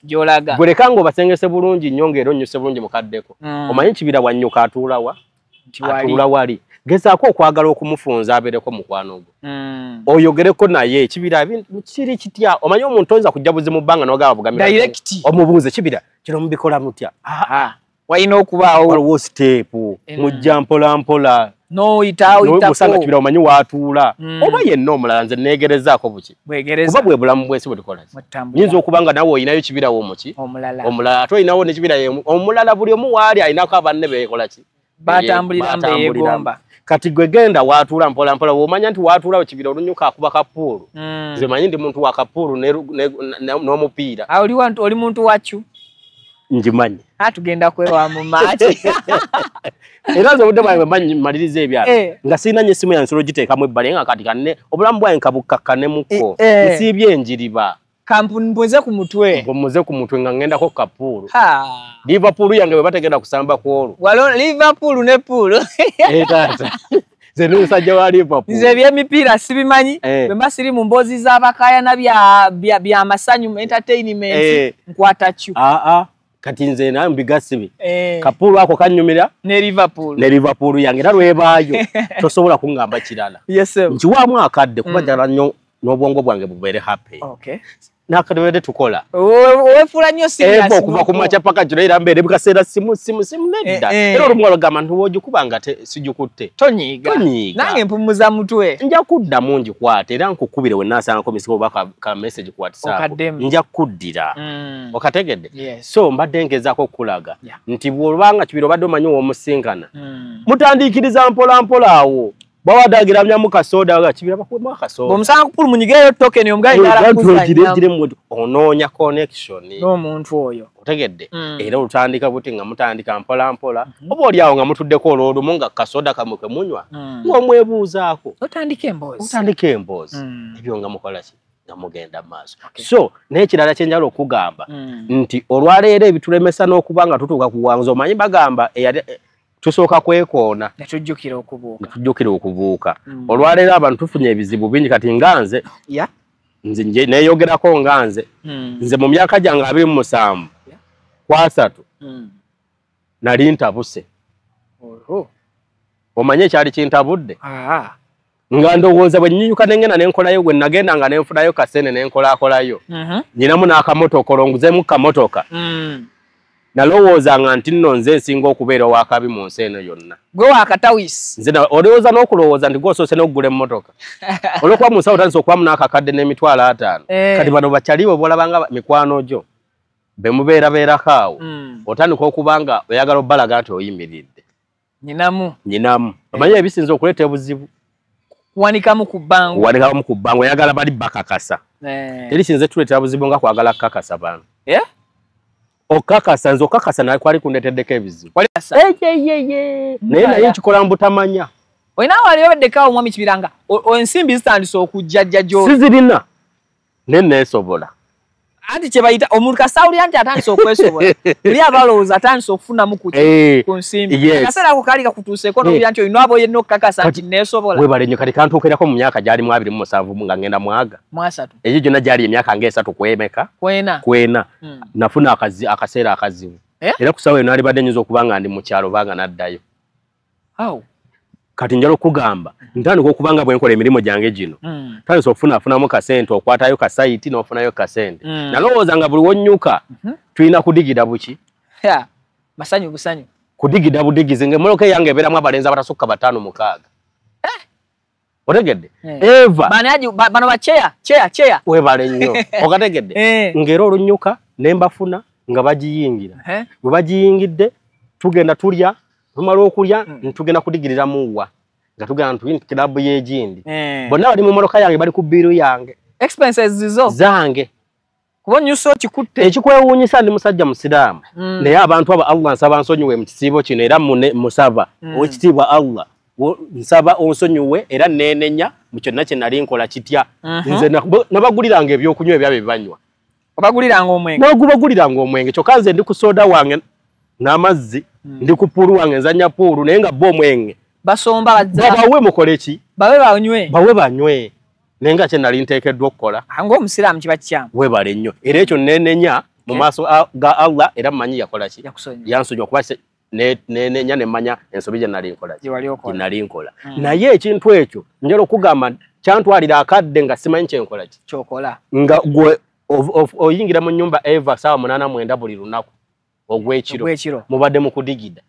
Gwe leka ng'obasengese bulungi nnyo ng'era onnyuse bulungi mukaddeko. Omanyi Kibira wannyuka atuula wa? Atuula wali. Gezaako okwagala okumufunza abeereko mukwano gwo. Oyogereko naye Kibira kiri kitya? Omanyi omuntu oyinza kujja buzimu bbanga n'ogamba bugamira. Omubuuze Kibira kino mubikola mutya? Walina okubaawo. Waliwo siteepu mujja mpola mpola. N'oyitawo. Osanga Kibira omanyi w'atuula. Oba yenna omulala nze neegerezaako buki. Kuba bwe bulamu bw'ensi bwe tukola. Nyinza okuba nga nawe olinayo Kibira wo muki? Omulala. Ate olinawo ne Kibira omulala buli omu waali alinako abanne beekola ki? Batambulira mbeegomba. Kati gwe genda w'atuula mpola mpola bw'omanya nti w'atuula Kibira olunyuka akuba kapuulu. Nze manyi ndi muntu wa kapuulu n'omupiira. Oli muntu wakyu? Njimanyi. Tugenda kwewa mu maaki. Era nze obudde bwange mmaliriza ebyange nga sirina nnyo essimu yange nsobola ogiteekamu ebbali nga kati kanne obulamu bwange nkabukakkanemuko. Nsiibye enjiriba. Kampuze ku mutwe. Mpuze ku mutwe nga ngendako kapuulu. Liverpool yange bwe bategenda kusamba ku olwo. Walo Liverpool ne pool. Taata. Nze n'omusajja wa Liverpool. Nze eby'emipiira sibimanyi. Bwe mba siri mu mboozi z'abakaayana bya masanyu entertainment nkwata kyu. Kati nze naye mbigasibi. Kapuulu ako kannyumira ne Liverpool. Ne Liverpool yange era lwebaayo tosobola kungamba kirala. Yes sir. Nkiwaamu akadde kuba njagala nnyo n'obwongo bwange bubeere happy. Okay. Nakatubadde tukola. Wefuula nnyo serious. Okuva ku makya paka kiro era mbeere bukaseera simu simu simu nedda. Era olumu olugamba nti w'ogikuba nga sigikutte. Tonyiiga. Nange mpummuza mutwe. Nja kuddamu ngikwate era nkukubire we nnaasangako missed call oba ka message ku WhatsApp. Nja kuddira. Okategedde? So mbadde ngezaako okukulaga nti bw'obanga Kibira obadde omanyi w'omusinkana. Mutandiikiriza mpola mpola awo. Bawadagiramyamu kasoda ga Kibira bakuwemu akasoda. Bw'omusanga ku pool munyigeyo token omugayi ddala kuzannya. Onoonya connection n'omuntu oyo. Otegedde? Era olutandika buti nga mutandika mpola mpola. Oba oli awo nga mutuddeko olw'olumu nga kasoda kamwe ke munywa. Ng'omwebuuzaako. Otandika emboozi. Otandika emboozi. Ebyo nga mukola ki? Nga mugenda maaso. So n'ekirala kye njagala okugamba nti olwaleero ebitulemesa n'okuba nga tutuuka ku buwanguzi omanyi bagamba tusooka kwekoona. Ne tujjukira okubuuka. Ne tujjukira okubuuka. Olwaleero abantu tufunye ebizibu bingi kati nga nze. Nze neeyogerako nga nze. Nze mu myaka gyange 27 ku 30 nali ntabuse. Omanye ekyali kintabudde? Nga ndowooza bwe nnyinyuka ne ngenda ne nkolayo gwe nagenda nga ne nfunayo kasente ne nkolakolayo. Nninamu n'akamotoka olonguzeemu kamotoka. Nalowoozanga nti nno nze nsinga okubeera ow'akabi mu nsi eno yonna. Gwe wakatawisi. Nze olowooza n'okulowooza nti gw'osoose n'okugula emmotoka. Olw'okuba mu nsawo otandise okubamu n'akakadde n'emitwalo 5. Kati bano bakyalibo b'olabanga mikwano gyo be mubeerabeerako awo. Otandika okuba nga oyagala obbalaga nti oyimiridde. Nyinamu. Nyinamu. Omanyi ebisinza okuleeta obuzibu. Kuwanikamu ku bbango. Kuwanikamu ku bbango oyagala bali bakakasa. Teri kisinza tuleetera buzibu nga kwagala kukakasa bano. Okakasa nze okakasa naye kwali kundeeteddeko ebizibu. Naye naye nkikola mbutamanya. Olina wali obeddeko omwami Kibira nga ensimbi zitandise okujjajja gy'oli. Sizirina naye neesobola. Anti kye bayita omuntu kasawulira nti atandise okwesobola. Eri abalowooza atandise okufunamu ku nsimbi. Akaseera ako kaali kakutuuseeko n'owulira nti olina abo yenna okukakasa nti neesobola. Weebale nnyo kati kantuukirako mu myaka gyalimu 27 nga ngenda mwaga. Mu 30. Egyo gyonna gyali emyaka ng'esatu kwemeka. Kwena. Nafuna akaseera akazibu. Era ku ssaawa eno naalibadde nnyinza okuba nga ndi mu kyalo oba nga naddayo. Kati njala okugamba ntandika okuba nga bwe nkola emirimu gyange gino. Ntandise okufunaafunamu kasente okwatayo kasayiti n'ofunayo kasente. Nalowooza nga buli wonnyuka tulina kudigida buki? Masanyu busanyu. Kudigida budigizi ng'emmotoka eyange ebeeramu abalenzi abatasukka 5 6. Otegedde? Eva. Bano ba cheya cheya. Weebale nnyo. Okategedde? Ng'era olunnyuka ne mbafuna nga bagiyingira. Bwe bagiyingidde tugenda tulya. Tumala okulya ntugenda kudigirira muwa nga tugenda nti club y'egindi. Bonna bali mu mmotoka yange bali ku bbiiru yange. Expenses zizo zange. Kuba nnyusa okikutte. Ekikwewuunyisa ndi musajja musiraamu. Naye abantu abo Allah nsaba nsonyiwe mu kisiibo kino era musaba owekitiibwa Allah nsaba onsonyiwe era neenenya mu kyonna kye nali nkola kitya. Nze nabaguliranga ebyokunywa ebyabwe banywa. Obaguliranga omwenge. Nagubaguliranga omwenge kyokka nze ndi ku soda wange n'amazzi. Ndi ku pool wange nzannya pool naye nga bo omwenge. Basomba bazza. Babawe mukole ki? Bawe banywe. Bawe banywe. Naye nga kye nali nteekeddwa okukola. Ng'omusiraamu kiba kikyamu. Weebale nnyo. Era ekyo neenenya mu maaso ga Allah era mmanyi yakola ki? Yansonyiwa kuba neenenya ne mmanya ensobi gye nali nkola ki? Gye nali nkola. Naye ekintu ekyo njagala okugamba kyantwalira akadde nga simanyi kye nkola ki? Ky'okola. Nga gwe oyingira mu nnyumba Eva ssaawa 8:09 buli lunaku. Ogw'ekiro mubadde mu kudigida.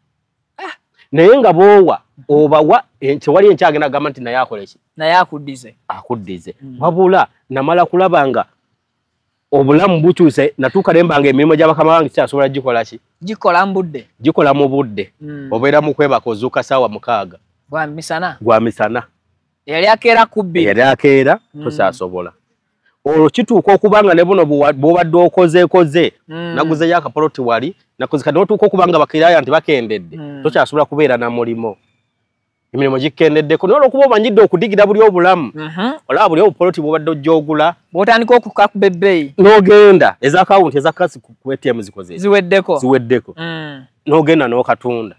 Naye nga bw'owa obawa tewali enkyagenda agamba nti naye akole ki? Naye akuddize. Akuddize. Wabula namala kulaba nga obulamu bukyuse natuuka ne mbanga emirimu gy'abakama bange sikyasobola gikola ki? Gikola mu budde. Gikola mu budde. Obeera mu kwebaka ozuuka ssaawa 6. Gwa misana. Gwa misana. Eyali akeera ku 2. Eyali akeera tosaasobola. Olwo kituuka okuba nga ne buno bw'obadde okozeekoze naguzeyo akapoloti wali nakoze kati n'otuuka okuba nga bakiraaya nti bakendedde tokyasobola kubeera na mulimo. Emirimu gikendeddeko naye olw'okuba omanyidde okudigira buli obulamu olaba buli obupoloti bw'obadde ojja ogula bw'otandika okukakuba ebbeeyi n'ogenda eza akawunti eza kasi ku ATM zikoze ziweddeko ziweddeko n'ogenda n'okatunda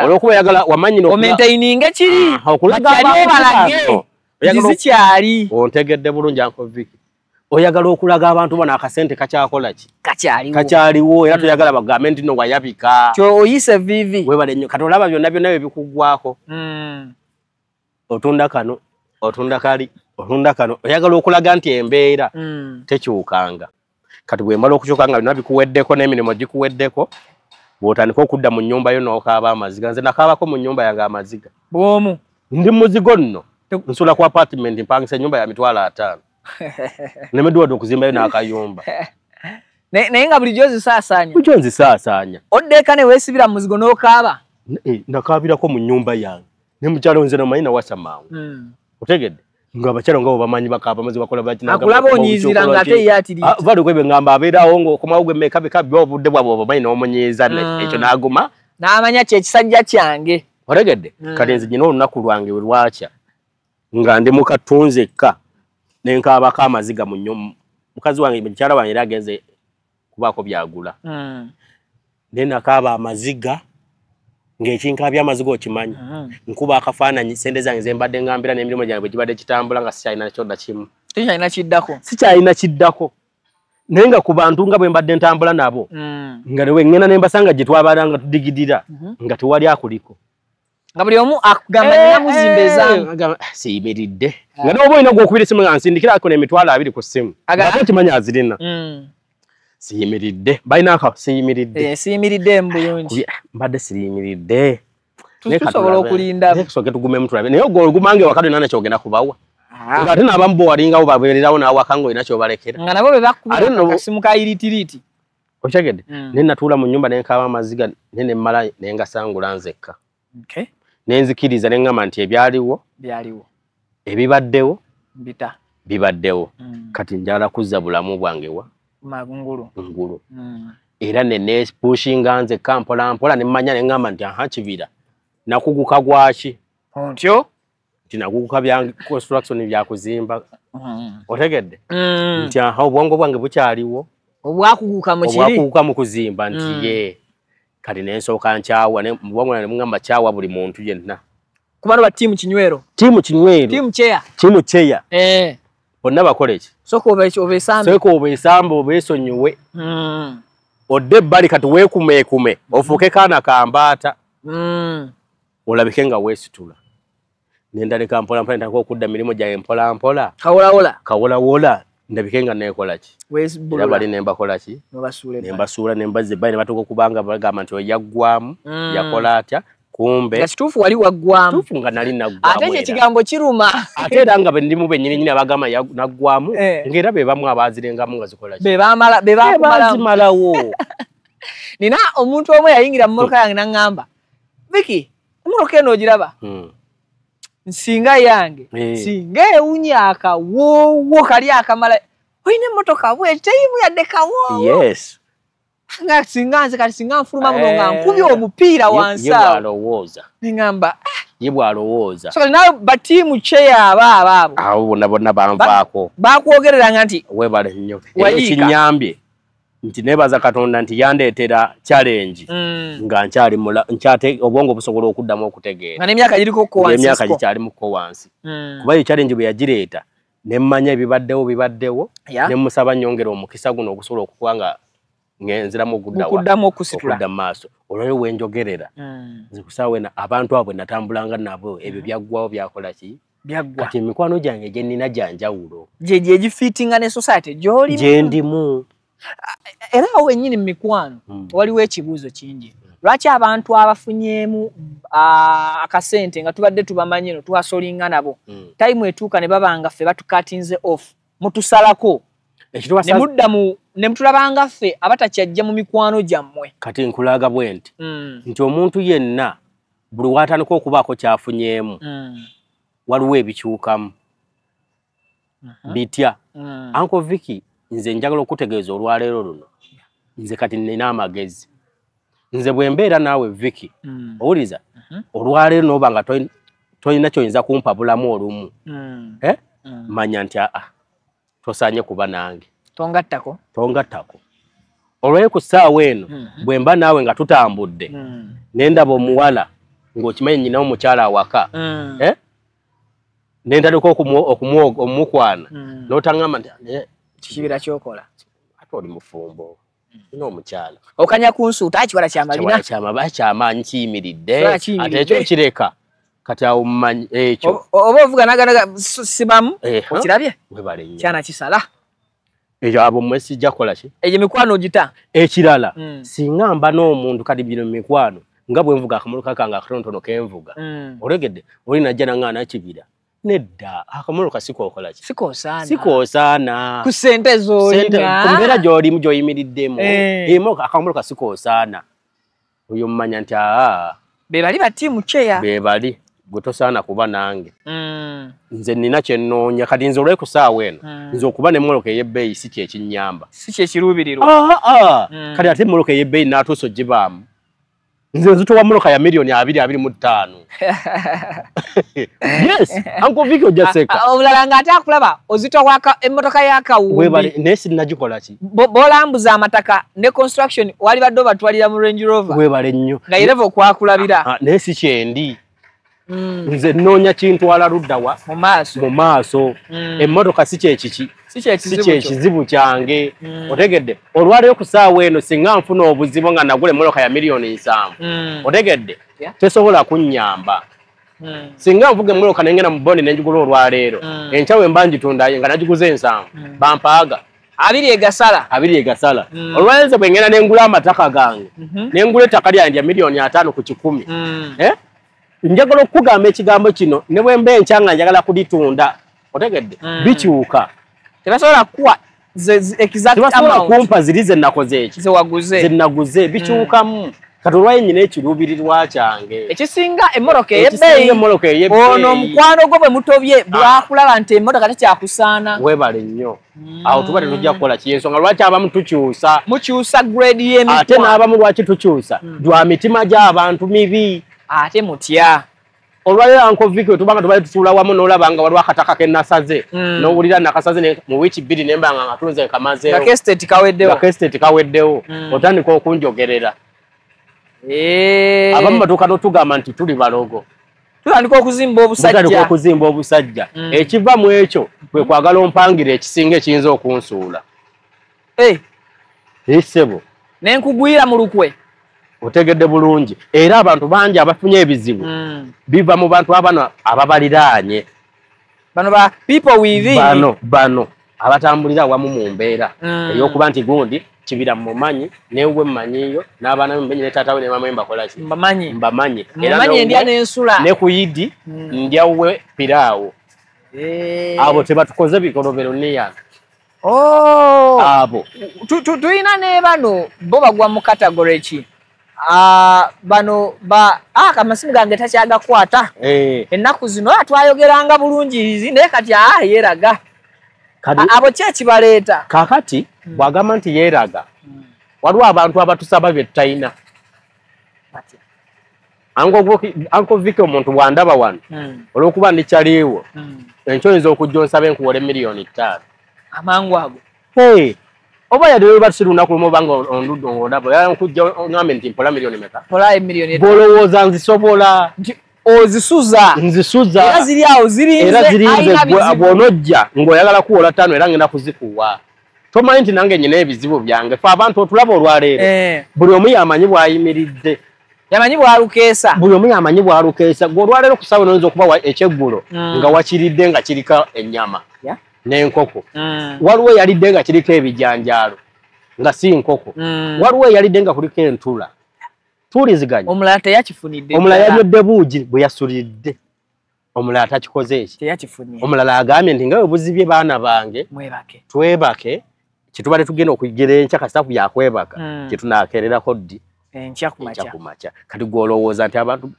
olw'okuba oyagala wamanyi omaintaininge kiri okulaga abantu zikyali. Ontegedde bulungi Uncle Vicky. Oyagala okulaga abantu bano akasente kakyakola ki? Kakyaliwo. Kakyaliwo era toyagala bagambe nti no wayabika. Kyo oyise vivi. Weebale nnyo. Kati olaba byonna byonna ebikuggwako. Otunda kano. Otunda kali, otunda kano. Oyagala okulaga nti embeera tekyukanga. Kati bwe mala okukyuka nga byonna bikuweddeko n'emirimu gikuweddeko, bw'otandika okudda mu nnyumba yo n'okaaba amaziga. Nze nakaabako mu nnyumba yange amaziga. Bw'omu. Ndi muzigo nno. Nsula ku apartment mpangisa ennyumba ya 50,000. Nemeddwa wadde okuzimbayo n'akayumba. Naye nga bulijjo ozisaasaanya. Bulijjo nzisaasaanya. Odda eka ne weesibira mu muzigo n'okaaba. Nakaabirako mu nnyumba yange. Ne mukyalo nze namanyi nawasa mangu. Otegedde? Nga abakyalo nga bo bamanyi bakaaba amazi bakola baki n'agamba Akulaba onyiizira nga ate ye atiriita. Bali kwe ngamba abeerawo ng'okomawo gwe mmeka bika byo obudde bwabwe obumanyi n'omunyiiza ekyo n'aguma. N'amanya kye kisajja kyange. Otegedde? Kati nze nnina olunaku lwange we lwakya nga ndi mu katunzi eka ne nkaabako amaziga mu nnyumba. Mukazi wange mukyala wange era agenze kubaako by'agula. Ne nakaaba amaziga ng'ekinkaabya amaziga okimanyi. Nkuba akafaananyi ssente zange ze mbadde ngambira n'emirimu gyange bwe gibadde kitambula nga sikyalina kyonna kimu. Sikyalina kiddako. Sikyalina kiddako. Naye nga ku bantu nga bwe mbadde ntambula nabo nga ne ŋŋenda ne mbasanga gye twabalanga tudigidira nga tewali akuliko. Nga buli omu akugamba nina muzimba ezange. Siyimiridde. Nga n'oba olina gw'okubira essimu nga nsindikirako n'20,000 ku ssimu. Ate okimanyi azirina. Siyimiridde. Balina aka siyimiridde. Siyimiridde mu bulungi. Mbadde siyimiridde. Tusobola okulinda. Naye tusooke tugumemu tulabe. Naye ogwo olugumange wakati olina ky'ogenda kubawa. Nga ate n'abamu bo walingawo babeererawo n'awaka ng'olina ky'obalekera. Nga nabo be bakubira akasimu ka iritiriti. Okitegedde? Naye natuula mu nnyumba ne nkaaba amaziga naye ne mmala ne ngasangula nzekka. Ne nzikiriza ne ŋŋamba nti ebyaliwo. Byaliwo. Ebibaddewo. Mbita. Bibaddewo. Kati njagala kuzza bulamu bwange wa? Ngulu. Ngulu. Era ne neepushinga nzekka mpola mpola ne mmanya ne ŋŋamba nti aha kibira. Nakuguka gwaki? Ontyo? Nti nakuguka bya construction bya kuzimba. Otegedde? Nti aha obwongo bwange bukyaliwo. Obwakuguka mu kiri? Obwakuguka mu kuzimba nti ye. Kati ne nsooka nkyawa ne mubwongo ne mugamba kyawa buli muntu yenna. Ku bano ba ttiimu Kinywero. Ttiimu Kinywero. Ttiimu Cheya. Ttiimu Cheya. Bonna bakole ki? Sooka obeesambe. Sooka obeesambe obeesonyiwe. Odde ebbali kati weekumeekume ofuuke kaana kambaata. Olabike nga weesitula. Ne ndaleka mpola mpola ntandika okudda mirimu gyange mpola mpola. Kawolawola. Kawolawola. Ndabike nga neekola ki? Weesibulula. Era bali ne mbakola ki? Nobasuula Ne mbasuula ne mbazza ebbali ne batuuka okubanga bagamba nti oyo yaggwamu, yakola atya? Kumbe. Nga kituufu wali waggwamu. Kituufu nga nali naggwamu Ate ekyo era. ekigambo kiruma. Ate era nga be ndimu bennyini nnyini abagamba naggwamu, ng'era be bamu abaazirengamu nga zikola ki? Be baamala, be Be baakumalamu. baazimalawo. Nina omuntu omu yayingira mu mmotoka yange n'aŋŋamba, Vicky, emmotoka eno ogiraba? Nsinga yange. Singa ewunya akawoowo kali akamala. Olina emmotoka bw'eti teyimu yadde kawoowo. Nga singa nze kati singa nfuluma muno nga nkubye omupiira wansi Ye awo. bw'alowooza. Ne ŋŋamba, Ye bw'alowooza. So kati naawe ba ttiimu Cheya abo abo. Abo bonna bonna banvaako. Bakwogereranga nti Weebale nnyo. Era Wayiika. ekinnyambye nti neebaza Katonda nti yandeetera challenge nga nkyali nkyate obwongo busobola okuddamu okutegeera. Nga n'emyaka giriko ko wansi Ng'emyaka siko. gikyalimu ko wansi. Kuba eyo challenge bwe yagireeta ne mmanya ebibaddewo bibaddewo, ne mmusaba nnyongere omukisa guno ogusobola okuba nga ngenziramu ogudda wa? Okuddamu okusitula. Okudda mu maaso. Olwaleero we njogerera, nze ku ssaawa eno abantu abo bwe natambulanga nabo ebyo byaggwawo byakola ki? Byaggwa. Kati emikwano gyange gye nnina gya njawulo. Gye gifiitinga ne society gy'olimu. Gye ndimu. Era awo wennyini mu mikwano waliwo ekibuuzo kingi. Lwaki abantu abafunyeemu akasente nga tubadde tubamanyi eno tuhasolinga nabo, time etuuka ne baba nga ffe batukatinze off, mutusalako. Ekituba Ne mudda mu, ne mutulabanga ffe abatakyajja mu mikwano gyammwe. Kati nkulaga bwe nti, nti omuntu yenna buli w'atandika okubaako ky'afunyeemu, waliwo ebikyukamu. Bitya? Uncle Vicky, nze njagala okutegeeza olwaleero luno. Nze kati nnina amagezi. Nze bwe mbeera naawe Vicky, owuliza? Olwaleero n'oba nga tolina ky'oyinza kumpa bulamu olumu. Manya nti aa, tosaanye kuba nange. Tongattako? Tongattako. Olw'eyo ku ssaawa eno, bwe mba naawe nga tutambudde, ne ndaba omuwala ng'okimanyi nnyina omukyala awaka, Ne ntandika okumukwana, n'otaŋŋamba nti, Kibira ky'okola. Ate oli mufumbo. Nina omukyala. Okanya kunsuuta, kiwala kya malina. Kiwala kya maba, kyamaanyi kiyimiridde. Kiwala kiyimiridde. Ate ekyo kireka. Kati awo mmanyi ekyo oba ovuga naganaga sibamu okirabye webale nnyo kyana kisala ekyo abo mmwe sijja kukola ki egyo mikwano ogita. Ekirala singa mba n'omuntu kati bino mikwano nga bwe nvuga akamoloka kange akatonotono kenvuga olegedde oli najja nangaana Kibira nedda akamoloka sikookola ki sikoosaana ku ssente z'olina ku mbeera gy'olimu gy'oyimiriddemu akamoloka sikoosaana oyo mmanya nti aa be bali ba tiimu kyeya be bali gwe tosaana kuba nange nze nina kye nnoonya kati nze olw'eku ssaawa eno nze okuba n'emmoloka ey'ebbeeyi si kye kinnyamba si kye kiruubirirwa kati ate emmoloka ey'ebbeeyi n'atuusa ogibaamu nze nzitowa mmoloka ya 225,000,000. Yes, Uncle Vicky ojja seka. Omulala ng'ate akulaba ozitowa emmotoka y'akawumbi webale naye sinnagikola ki b'olambuza amataka ne construction wali badde obatwalira mu Range Rover webale nnyo nga yereva okwakulabira naye si kyendi nze nnoonya kintwala luddawa mu maaso emmotoka si kyekiki si kyekizibu kyange otegedde olwaleero ku ssaawa eno singa nfuna obuzibu nga nagula emmotoka ya 7,000,000 otegedde tesobola kunnyamba singa nvuga emmotoka nengenda mu bondi nenjigula olwaleero enkya bwe mba ngitunda nga nagiguze 7 bampaaga 2 egasala 2 egasala olwaleero bwe ngenda nengula amataka gange nengula ettaka lyange lya 5,000,000 ku 100 njagala okukugamba ekigambo kino ne bwe mba enkya nga njagala kulitunda otegedde bikyuka tebasobola kuwa exact amount kumpa ziri ze nakoze eki ze waguze ze naguze bikyukamu kati olwayo nnyina ekiruubirirwa kyange ekisinga emmotoka ey'ebbeeyi ono omukwano gwo bwe mutobye bwakulaba nti emmotoka tekyakusaana webale nnyo awo tuba tetujja kukola ki ensonga lwaki abamu tukyusa mukyusa grade y'emikwano ate n'abamu lwaki tukyusa lwa mitima gy'abantu mibi ate mutya olwaleero Uncle Vicky tubanga tubale tutuula wamu n'olaba nga waliwo akataka ke nasaze n'owulira nakasaze mu wiiki 2 ne mba nga ngatunze kamazeewo nga kestate kaweddewo nga kestate kaweddewo otandika okunjogerera abamu batuuka n'otugamba nti tuli balogo tutandika okuzimba obusajja tutandika okuzimba obusajja ekiva mu ekyo kwe kwagala ompangira ekisinga ekiyinza okunsuula ssebo ne nkugwira mu lukwe otegedde bulungi era abantu bangi abafunye ebizibu biva mu bantu abano ababaliraanye bano ba people within bano abatambulira awamu mu mbeera ey'okuba nti gundi Kibira mumanyi newe mmanyiyo n'abaana be mmenyi ne taata we ne maama we mbakola ki mbamanyi era ndya n'ensula ne ku Idi ndyawe piraawo abo tebatukoze bikolobero niya abo tulina ne bano bo bagwa mu category ki bano ba amasimu gange takyagakwata ennaku zino twayogeranga bulungi naye kati yeeraga abo ki ekibaleeta kaakati bw'agamba nti yeeraga waliwo abantu abatusaba bye tutalina Uncle Vicky omuntu bw'andaba wano olw'okuba ndikyaliiwo enkyo oyinza okujja onsaba enkuwola 5,000,000 amangu ago oba yadde lwe batusi lunaku lumu obanga ondudde ng'olaba oyagala nkujja oŋŋambe nti mpola 1 meka mpola 1,000,000 bw'olowooza nzisobola nti ozisuza nzisuza era ziri awo zirinze bw'onojja ng'oyagala kuwola 5 era ngenda kuzikuwa tomanyi nti nange nnyina ebizibu byange fe abantu otulaba olwaleero buli omu yamanyi bw'ayimiridde yamanyi bw'alukeesa buli omu yamanyi bw'alukeesa gwe olwaleero ku ssaawa oyinza okuba ekyeggulo nga wakiridde nga kiriko ennyama n'enkoko waliwo eyalidde nga kiriko ebijanjaalo nga si nkoko waliwo eyalidde nga kuliko entula tuwuliziganya omulala teyakifunidde omulala yanywedde buugi bwe yasulidde omulala takikoze eki teyakifunye omulala agambye nti nga bwe buzibye baana bange twebake kyetubadde tugenda okugera enkya kasita byakwebaka kyetunaakererako ddi enkya ku makya kati gwe olowooza nti abantu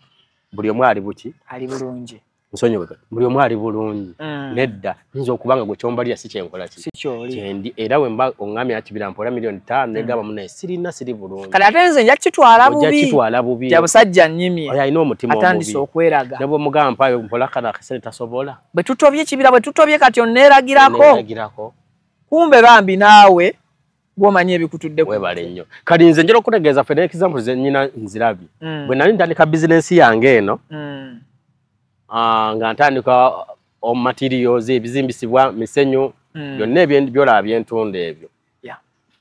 buli omu ali buki ali bulungi nsonyiwe buli omu ali bulungi nedda nyinza okuba nga gwe kyombalira si kyenkola ki kyendi era bwe mba oŋŋambye Nakibira mpola 5,000,000 negamba munaye sirina siri bulungi kale ate nze nja kukitwala bubi bubi ja busajja nnyimye oyo alina omutima omubi atandise okweraga ne bwe mugamba mpayo mpola kano akasente tasobola bwe tutobye Kibira bwe tutobye kati onneeragirako kumbe bambi naawe bw'omanyi ebikutuddeko webale nnyo kati nze njala okutegeeza ffe n'example ze nnyina nzirabye bwe nali ntandika bizinensi yange eno nga ntandika materials ebizimbisibwa misenyu byonna byolaba byentunda ebyo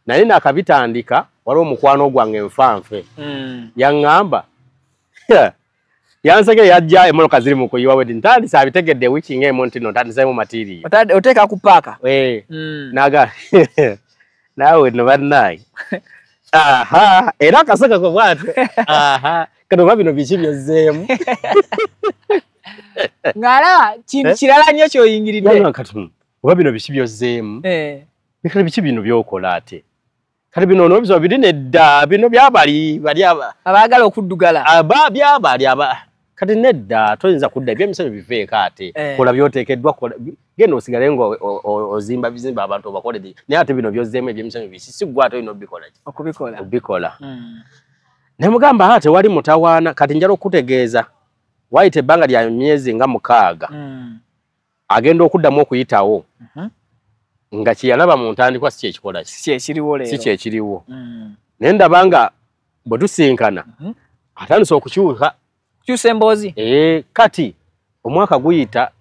naye nakabitandika waliwo omukwano gwange nfanfe yaŋŋamba Yanseke yajja emmotoka ziri mu kuyiwa wedi ntandise abitegedde wiiki ng'emu nti no ntandiseemu material. Oteeka ku paaka. Naga naawe nno bannange. Aha, era akaseka ko bw'atyo. Aha, kano oba bino biki byozzeemu. Ng'alaba kintu kirala nnyo ky'oyingiridde. Kati oba bino biki byozzeemu. Kale biki bino by'okola ate. Kale bino n'obisoba biri nedda bino byabali bali aba. Abaagala okuddugala. Aba byabali aba. Kati nedda toyinza kudda ebyemisanyu biveeko ate. Kola by'oteekeddwa kola genda osigale nga ozimba bizimba abantu obakolere naye ate bino by'ozzeemu ebyemisanyu biki si ggwe ate olina obikola ki? Okubikola. Obikola. Ne mugamba ate wali mutawaana kati njala okutegeeza wayita ebbanga lya myezi nga 6 agenda okuddamu okuyitawo nga kye yalaba mu ntandikwa si kyekikola ki? Si kyekiriwo leero. Si kyekiriwo. Naye ndaba nga bwe tusinkana atandise okukyuka. Kyusa emboozi. Kati omwaka guyita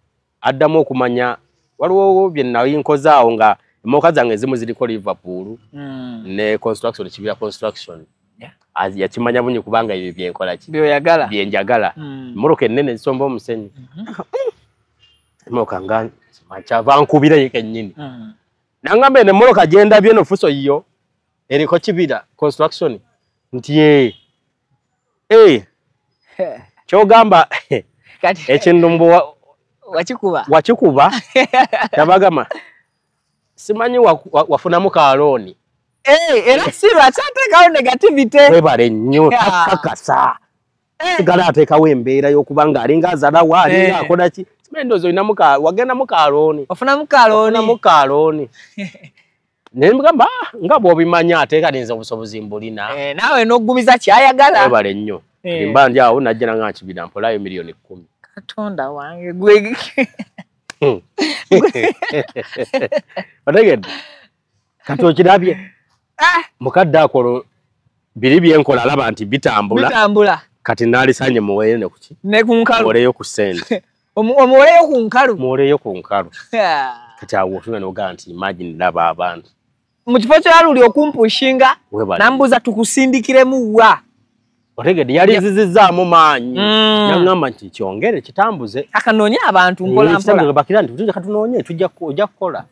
addamu okumanya waliwo bye nali nkoze awo nga emmotoka zange ezimu ziriko Liverpool ne construction Kibira construction. Yakimanya bunyi kubanga ebyo byenkola ki? Byoyagala. Byenjagala. Emmotoka ennene zisomba omusenyu. Emmotoka nga kyava nkubira ye kennyini. Nangamba eno emmotoka gye ndabye eno Fuso yo eriko Kibira construction nti kyogamba ekindumbu wakikuba. Wakikuba tabagama simanyi wafunamu kalooni. Era si lwakyateekawo negativity. Webale nnyo takakasa. Sigala ateekawo embeera y'okuba nga alinga azalawo alinga akola ki. Simanyi ndowooza olinamu wagendamu kalooni. Ofunamu kalooni. Ofunamu kalooni. Naye mbugamba nga bw'obimanya ate kati nze obusobozi mbulina. Naawe n'oggumiza ky'ayagala. Webale nnyo. Mba ndi awo najja nanga Kibira mpolayo 10 million. Katonda wange gwe. Otegedde? Kati okirabye. Mukadde akolo biri byenkola alaba nti bitambula. Bitambula. Kati naalisanye muweere ne kuki? Ne ku nkalu. Muwoleyo ku ssente. Omuwoleyo ku nkalu. Muwoleyo ku nkalu. Kati awo otuna n'ogamba nti imagine laba abantu. Mu kifo kyaluli okumpushinga nambuuza tukusindikiremu wa. Otegedde yalizizizzaamu maanyi. N'aŋŋamba nti kyongere kitambuze. Akanoonye abantu mpola mpola. Bakira nti tujja katunoonye tujja ojja kukola.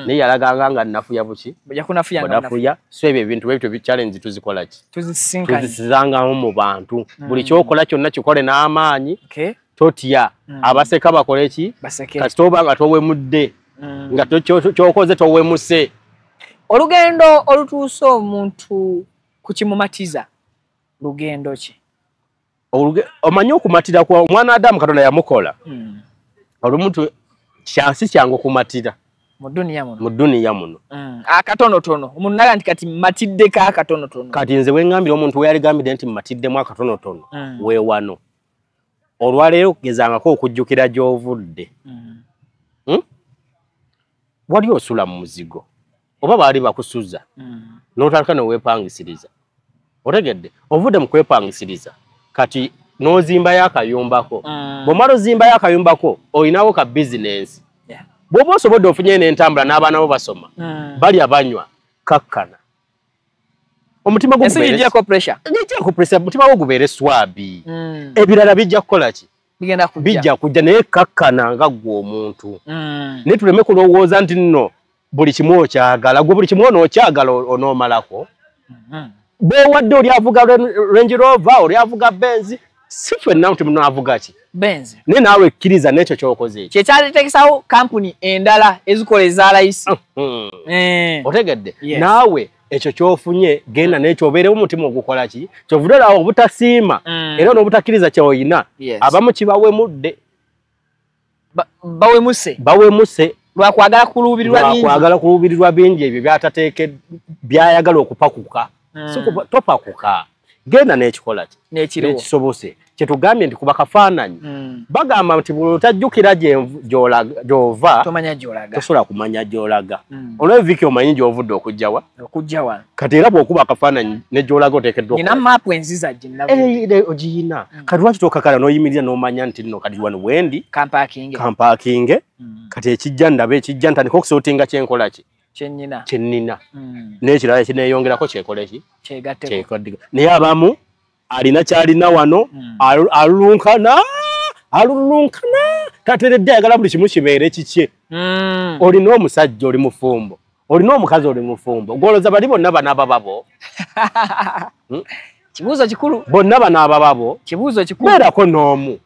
Naye yalaganga nga nnafuya buki? Yakunafuya. So ebyo ebintu ebyo challenge tuzikola ki? Tuzisinkanye. Tuzisizangamu mu bantu. Buli ky'okola kyonna kikole n'amaanyi. Totya. Abaseka bakole ki? Kasita oba nga towemudde. Nga ky'okoze towemuse. Olugendo olutuusa omuntu ku kimumatiza. Lugendo ki? Omanyi okumatira kwa omwana Adamu Katonda yamukola. Olumuntu si kyangu okumatira. Mu duniya muno. Mu duniya muno. Akatonotono. Omuntu naga nti kati matiddeko akatonotono. Kati nze we ŋŋambira omuntu we yaligambidde nti mmatiddemu akatonotono. We wano. Olwaleero gezangako okujjukira gy'ovudde. Wali osula mu muzigo. Oba baali bakusuza. N'otandika ne weepangisiriza. Otegedde ovudde mu kwepangisiriza kati n'ozimbayo akayumbako. Bw'omala ozimbayo akayumbako olinawo ka bizinensi. Bw'oba osobodde ofunye n'entambula n'abaana bo basoma balya banywa kakkana. Omutima gwo gubeere omutima gwo gubeere swabi. Ebirala bijja kukola ki? Bijja kujja naye kakkana nga ggwe omuntu. Naye tuleme kulowooza nti nno buli kimu okyagala gwe buli kimu onookyagala onoomalako. Bw'owadde oli avuga Range Rover, oli avuga Benz, si ffenna nti munaavuga ki? Benz. Naye naawe kkiriza n'ekyo ky'okoze ekyo. Kyekyaleteekesawo kampuni endala ezikola eza layisi. Otegedde? Naawe ekyo ky'ofunye genda n'ekyo obeerewo omutima ogukola ki? Ky'ovudde olaba obutasiima era n'obutakkiriza ky'olina. Abamu kibawemudde. Bawemuse. Bawemuse. Lwakwagala kuluubirirwa bingi. Lwakwagala kuluubirirwa bingi ebyo by'atateeke by'ayagala okupakuka. Topakuka. Genda n'ekikola ki? N'ekisobose. Kyetugambye nti kuba kafaananyi. Bagamba nti buli otajjukira gy'ova tosobola kumanya gy'olaga. Olw'eviki omanyi gy'ovudde okujja wa? Okujja wa. Kati era bw'okuba akafaananyi ne gy'olaga oteekeddwa. Nina maapu enziza gye navudde. Ogiyina. Kati lwaki tokakala n'oyimirira n'omanya nti nno kati wano wendi. Kampaakinge. Kampaakinge. Kati ekijja ndabe ekijja ntandika okusootinga kyenkola ki? Kye nnina. Kye nnina. N'ekirala kineeyongerako kyekola ki? Kyegatteko. Naye abamu Alina kyalina wano, alulunkana, alulunkana, tateredde ayagala buli kimu kibeere kikye. Olina omusajja oli mufumbo, olina omukazi oli mufumbo, gw'olowooza bali bonna banaaba babo? Kibuuzo kikulu. Bonna banaaba babo? Kibuuzo kikulu. Beerako n'omu.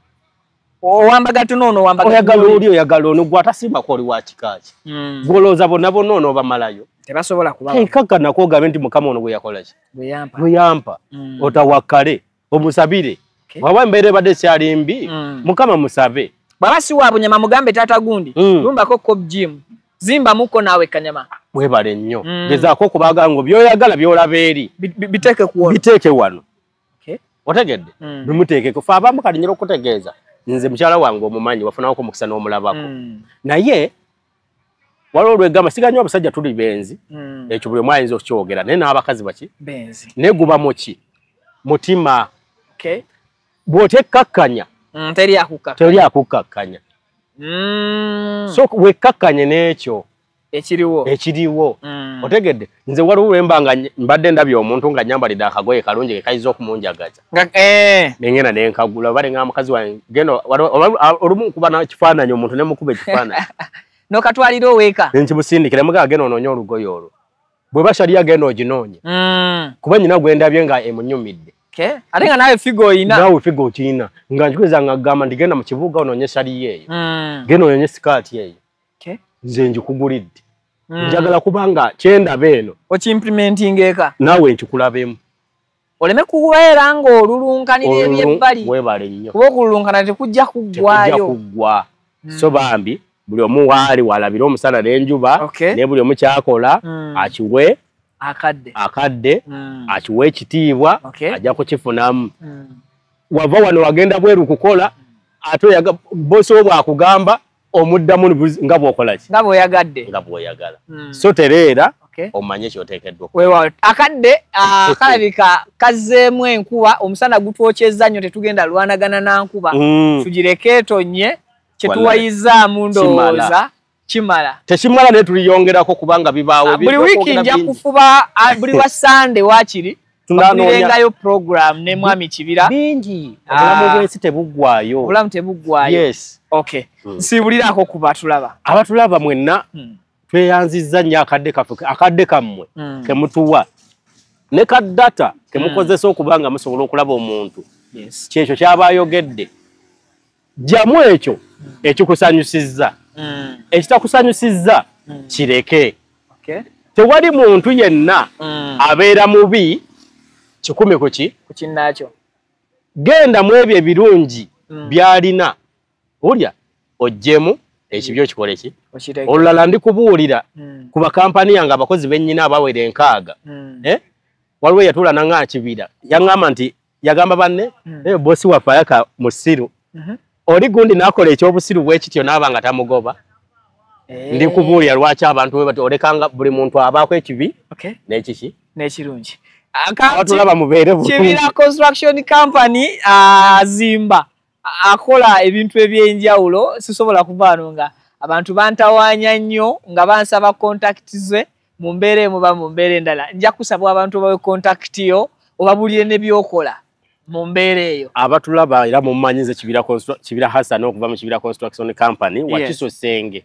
Owamba gatono ono, owamba Oyagala oli, oyagala ono, gwe atasiimako oli wa kika ki? Gw'olowooza bonna bonna onoobamalayo? Tebasobola kuba. Ekkakkana kw'ogambe nti Mukama ono gwe yakola ki? Gwe yampa. Gwe yampa. Otawakkale, omusabire. Bw'aba embeera ebadde ekyali mbi, Mukama musabe. Bw'aba si wa bunyama mugambe taata gundi, lumbako Cobb Gym, zimbamuko naawe kanyama. Mwebale nnyo. Gezaako okubaga ngo by'oyagala by'olaba eri. Biteeke ku wano. Biteeke wano. Otegedde? Bimuteekeko. Ffe abamu kati nyera okutegeeza. Nze mukyala wange omumanyi, wafunako omukisa n'omulabako. Naye waliwo olwegamba siganyo abasajja tuli benzi. Ekyo buli omu ayinza okukyogera, naye n'abakazi baki? Benzi. Naye guba muki? Mutima. Bw'otekkakkanya, Teri akukkakkanya. Teri akukkakkanya. So wekkakkanye n'ekyo ekiriwo. Ekiriwo. Otegedde? Nze waliwo lwe mba nga mbadde ndabye omuntu nga nnyambalidde akagoye kalungi ke kayinza okumunjagaza. Ne ngenda ne nkagula, oba ne ngamba mukazi wange, genda, olumu nkuba n'ekifaananyi omuntu ne mukuba ekifaananyi. N'okatwalira oweeka. Ne nkimusindikira, mugamba genda onoonye olugoye olwo. Bwe bashalira genda oginoonye. Kuba nnyina gwe ndabye nga emunyumidde. Ate nga naawe figo oyina. Naawe figo okirina. Nga nkikuza nga ggamba nti genda mu kibuga onoonye sali eyo. Genda onoonye sikaati eyo. Nze ngikugulidde. Njagala kubanga kyendaba eno. Okiimplementinga eka. Naawe nkikulabemu. Oleme kubeera ng'olulunkanira ebyebbali. Weebale nnyo. Kuba okululunkana tekujja kuggwaayo. Tekujja kuggwa. So bambi buli omu waali walabira omusana n'enjuba, ne buli omu ky'akola, akiwe akadde. Akadde, akiwe ekitiibwa, ajja kukifunamu. Wava wano wagenda bweru kukola, ate bosi wo bw'akugamba omuddamu nga bw'okola ki? Nga bw'oyagadde. Nga bw'oyagala. So tereera, omanye ky'oteekeddwa okukola. Weewaawo, akadde, kalabika kazzeemu enkuba, omusana gutwokyezza nnyo, tetugenda lwanagana na nkuba. Tugireke etonye, kye tuwayizaamu ndowooza, kimala. Tekimala naye tuliyongerako kubanga bibaawo Buli wiiki nja kufuba, buli lwa Sande waakiri, bakulirengayo program ne Mwami Kibira. Bingi. Obulamu bw'ensi tebuggwaayo. Obulamu tebuggwaayo. Yes. Nsiibulirako ku batulaba. Abatulaba mwenna, tweyanzizza nnyo akadde kaffe, akadde kammwe ke mutuwa. Ne ka data ke mukozesa okuba nga musobola okulaba omuntu. Kyekyo ky'aba ayogedde. Ggyamu ekyo ekikusanyusizza. Ekitakusanyusizza kireke. Tewali muntu yenna abeera mubi 1 ku ki? Ku kinnaakyo. Genda mu ebyo ebirungi by'alina. Olya oggyemu ekibi okikole ki? Okireke. Olulala ndikubuulira ku bakampani yange abakozi bennyina abawera 6. Waliwo eyatuula n'aŋŋamba Kibira. Yaŋŋamba nti yagamba banne, bosi waffe ayaka musiru. Oli gundi n'akola ekyobusiru bwe kityo n'aba nga tamugoba. Ndikubuulira lwaki abantu bwe batyo olekanga buli muntu abaako ekibi n'ekiki? N'ekirungi. Abatulaba mubeere bulungi. Kibira Construction Company azimba, akola ebintu eby'enjawulo. Sisobola kuva wano nga abantu bantawaanya nnyo nga bansaba contact ze mu mbeera emu oba mu mbeera endala. Nja kusaba abantu bawe contact yo obabuulire ne by'okola mu mbeera eyo. Abatulaba era mummanyi nze Kibira Hassan okuva mu Kibira Construction Company, Wakiso Ssenge.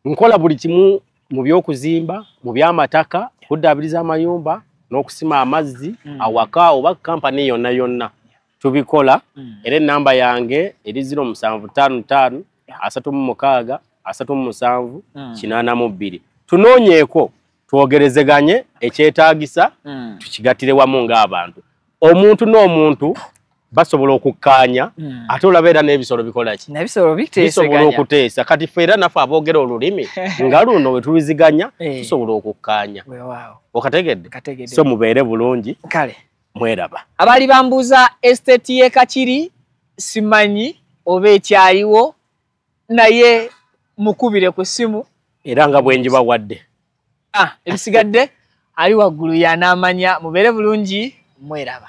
Nkola buli kimu mu by'okuzimba, mu by'amataka, kuddaabiriza amayumba n'okusima amazzi awaka oba kampani yonna yonna tubikola. Era ennamba yange eri 0755 36 37 82. Tunoonyeeko twogerezeganye ekyetaagisa, tukigattire wamu ng'abantu. Omuntu n'omuntu basobola okukkaanya, ate olaba era n'ebisolo bikola ki? N'ebisolo biteeseganya. Bisobola okuteesa. Kati ffe era naffe aboogera olulimi nga luno we tuliziganya, tusobola okukkaanya. Weewaawo. Okategedde? Nkategedde. So mubeere bulungi. Kale. Mweraba. Abaali bambuuza estate y'e Kakiri simanyi oba ekyaliwo, naye mukubire ku ssimu. Era nga bwe ngibawadde. Ebisigadde ali waggulu y'anaamanya. Mubeere bulungi, mweraba.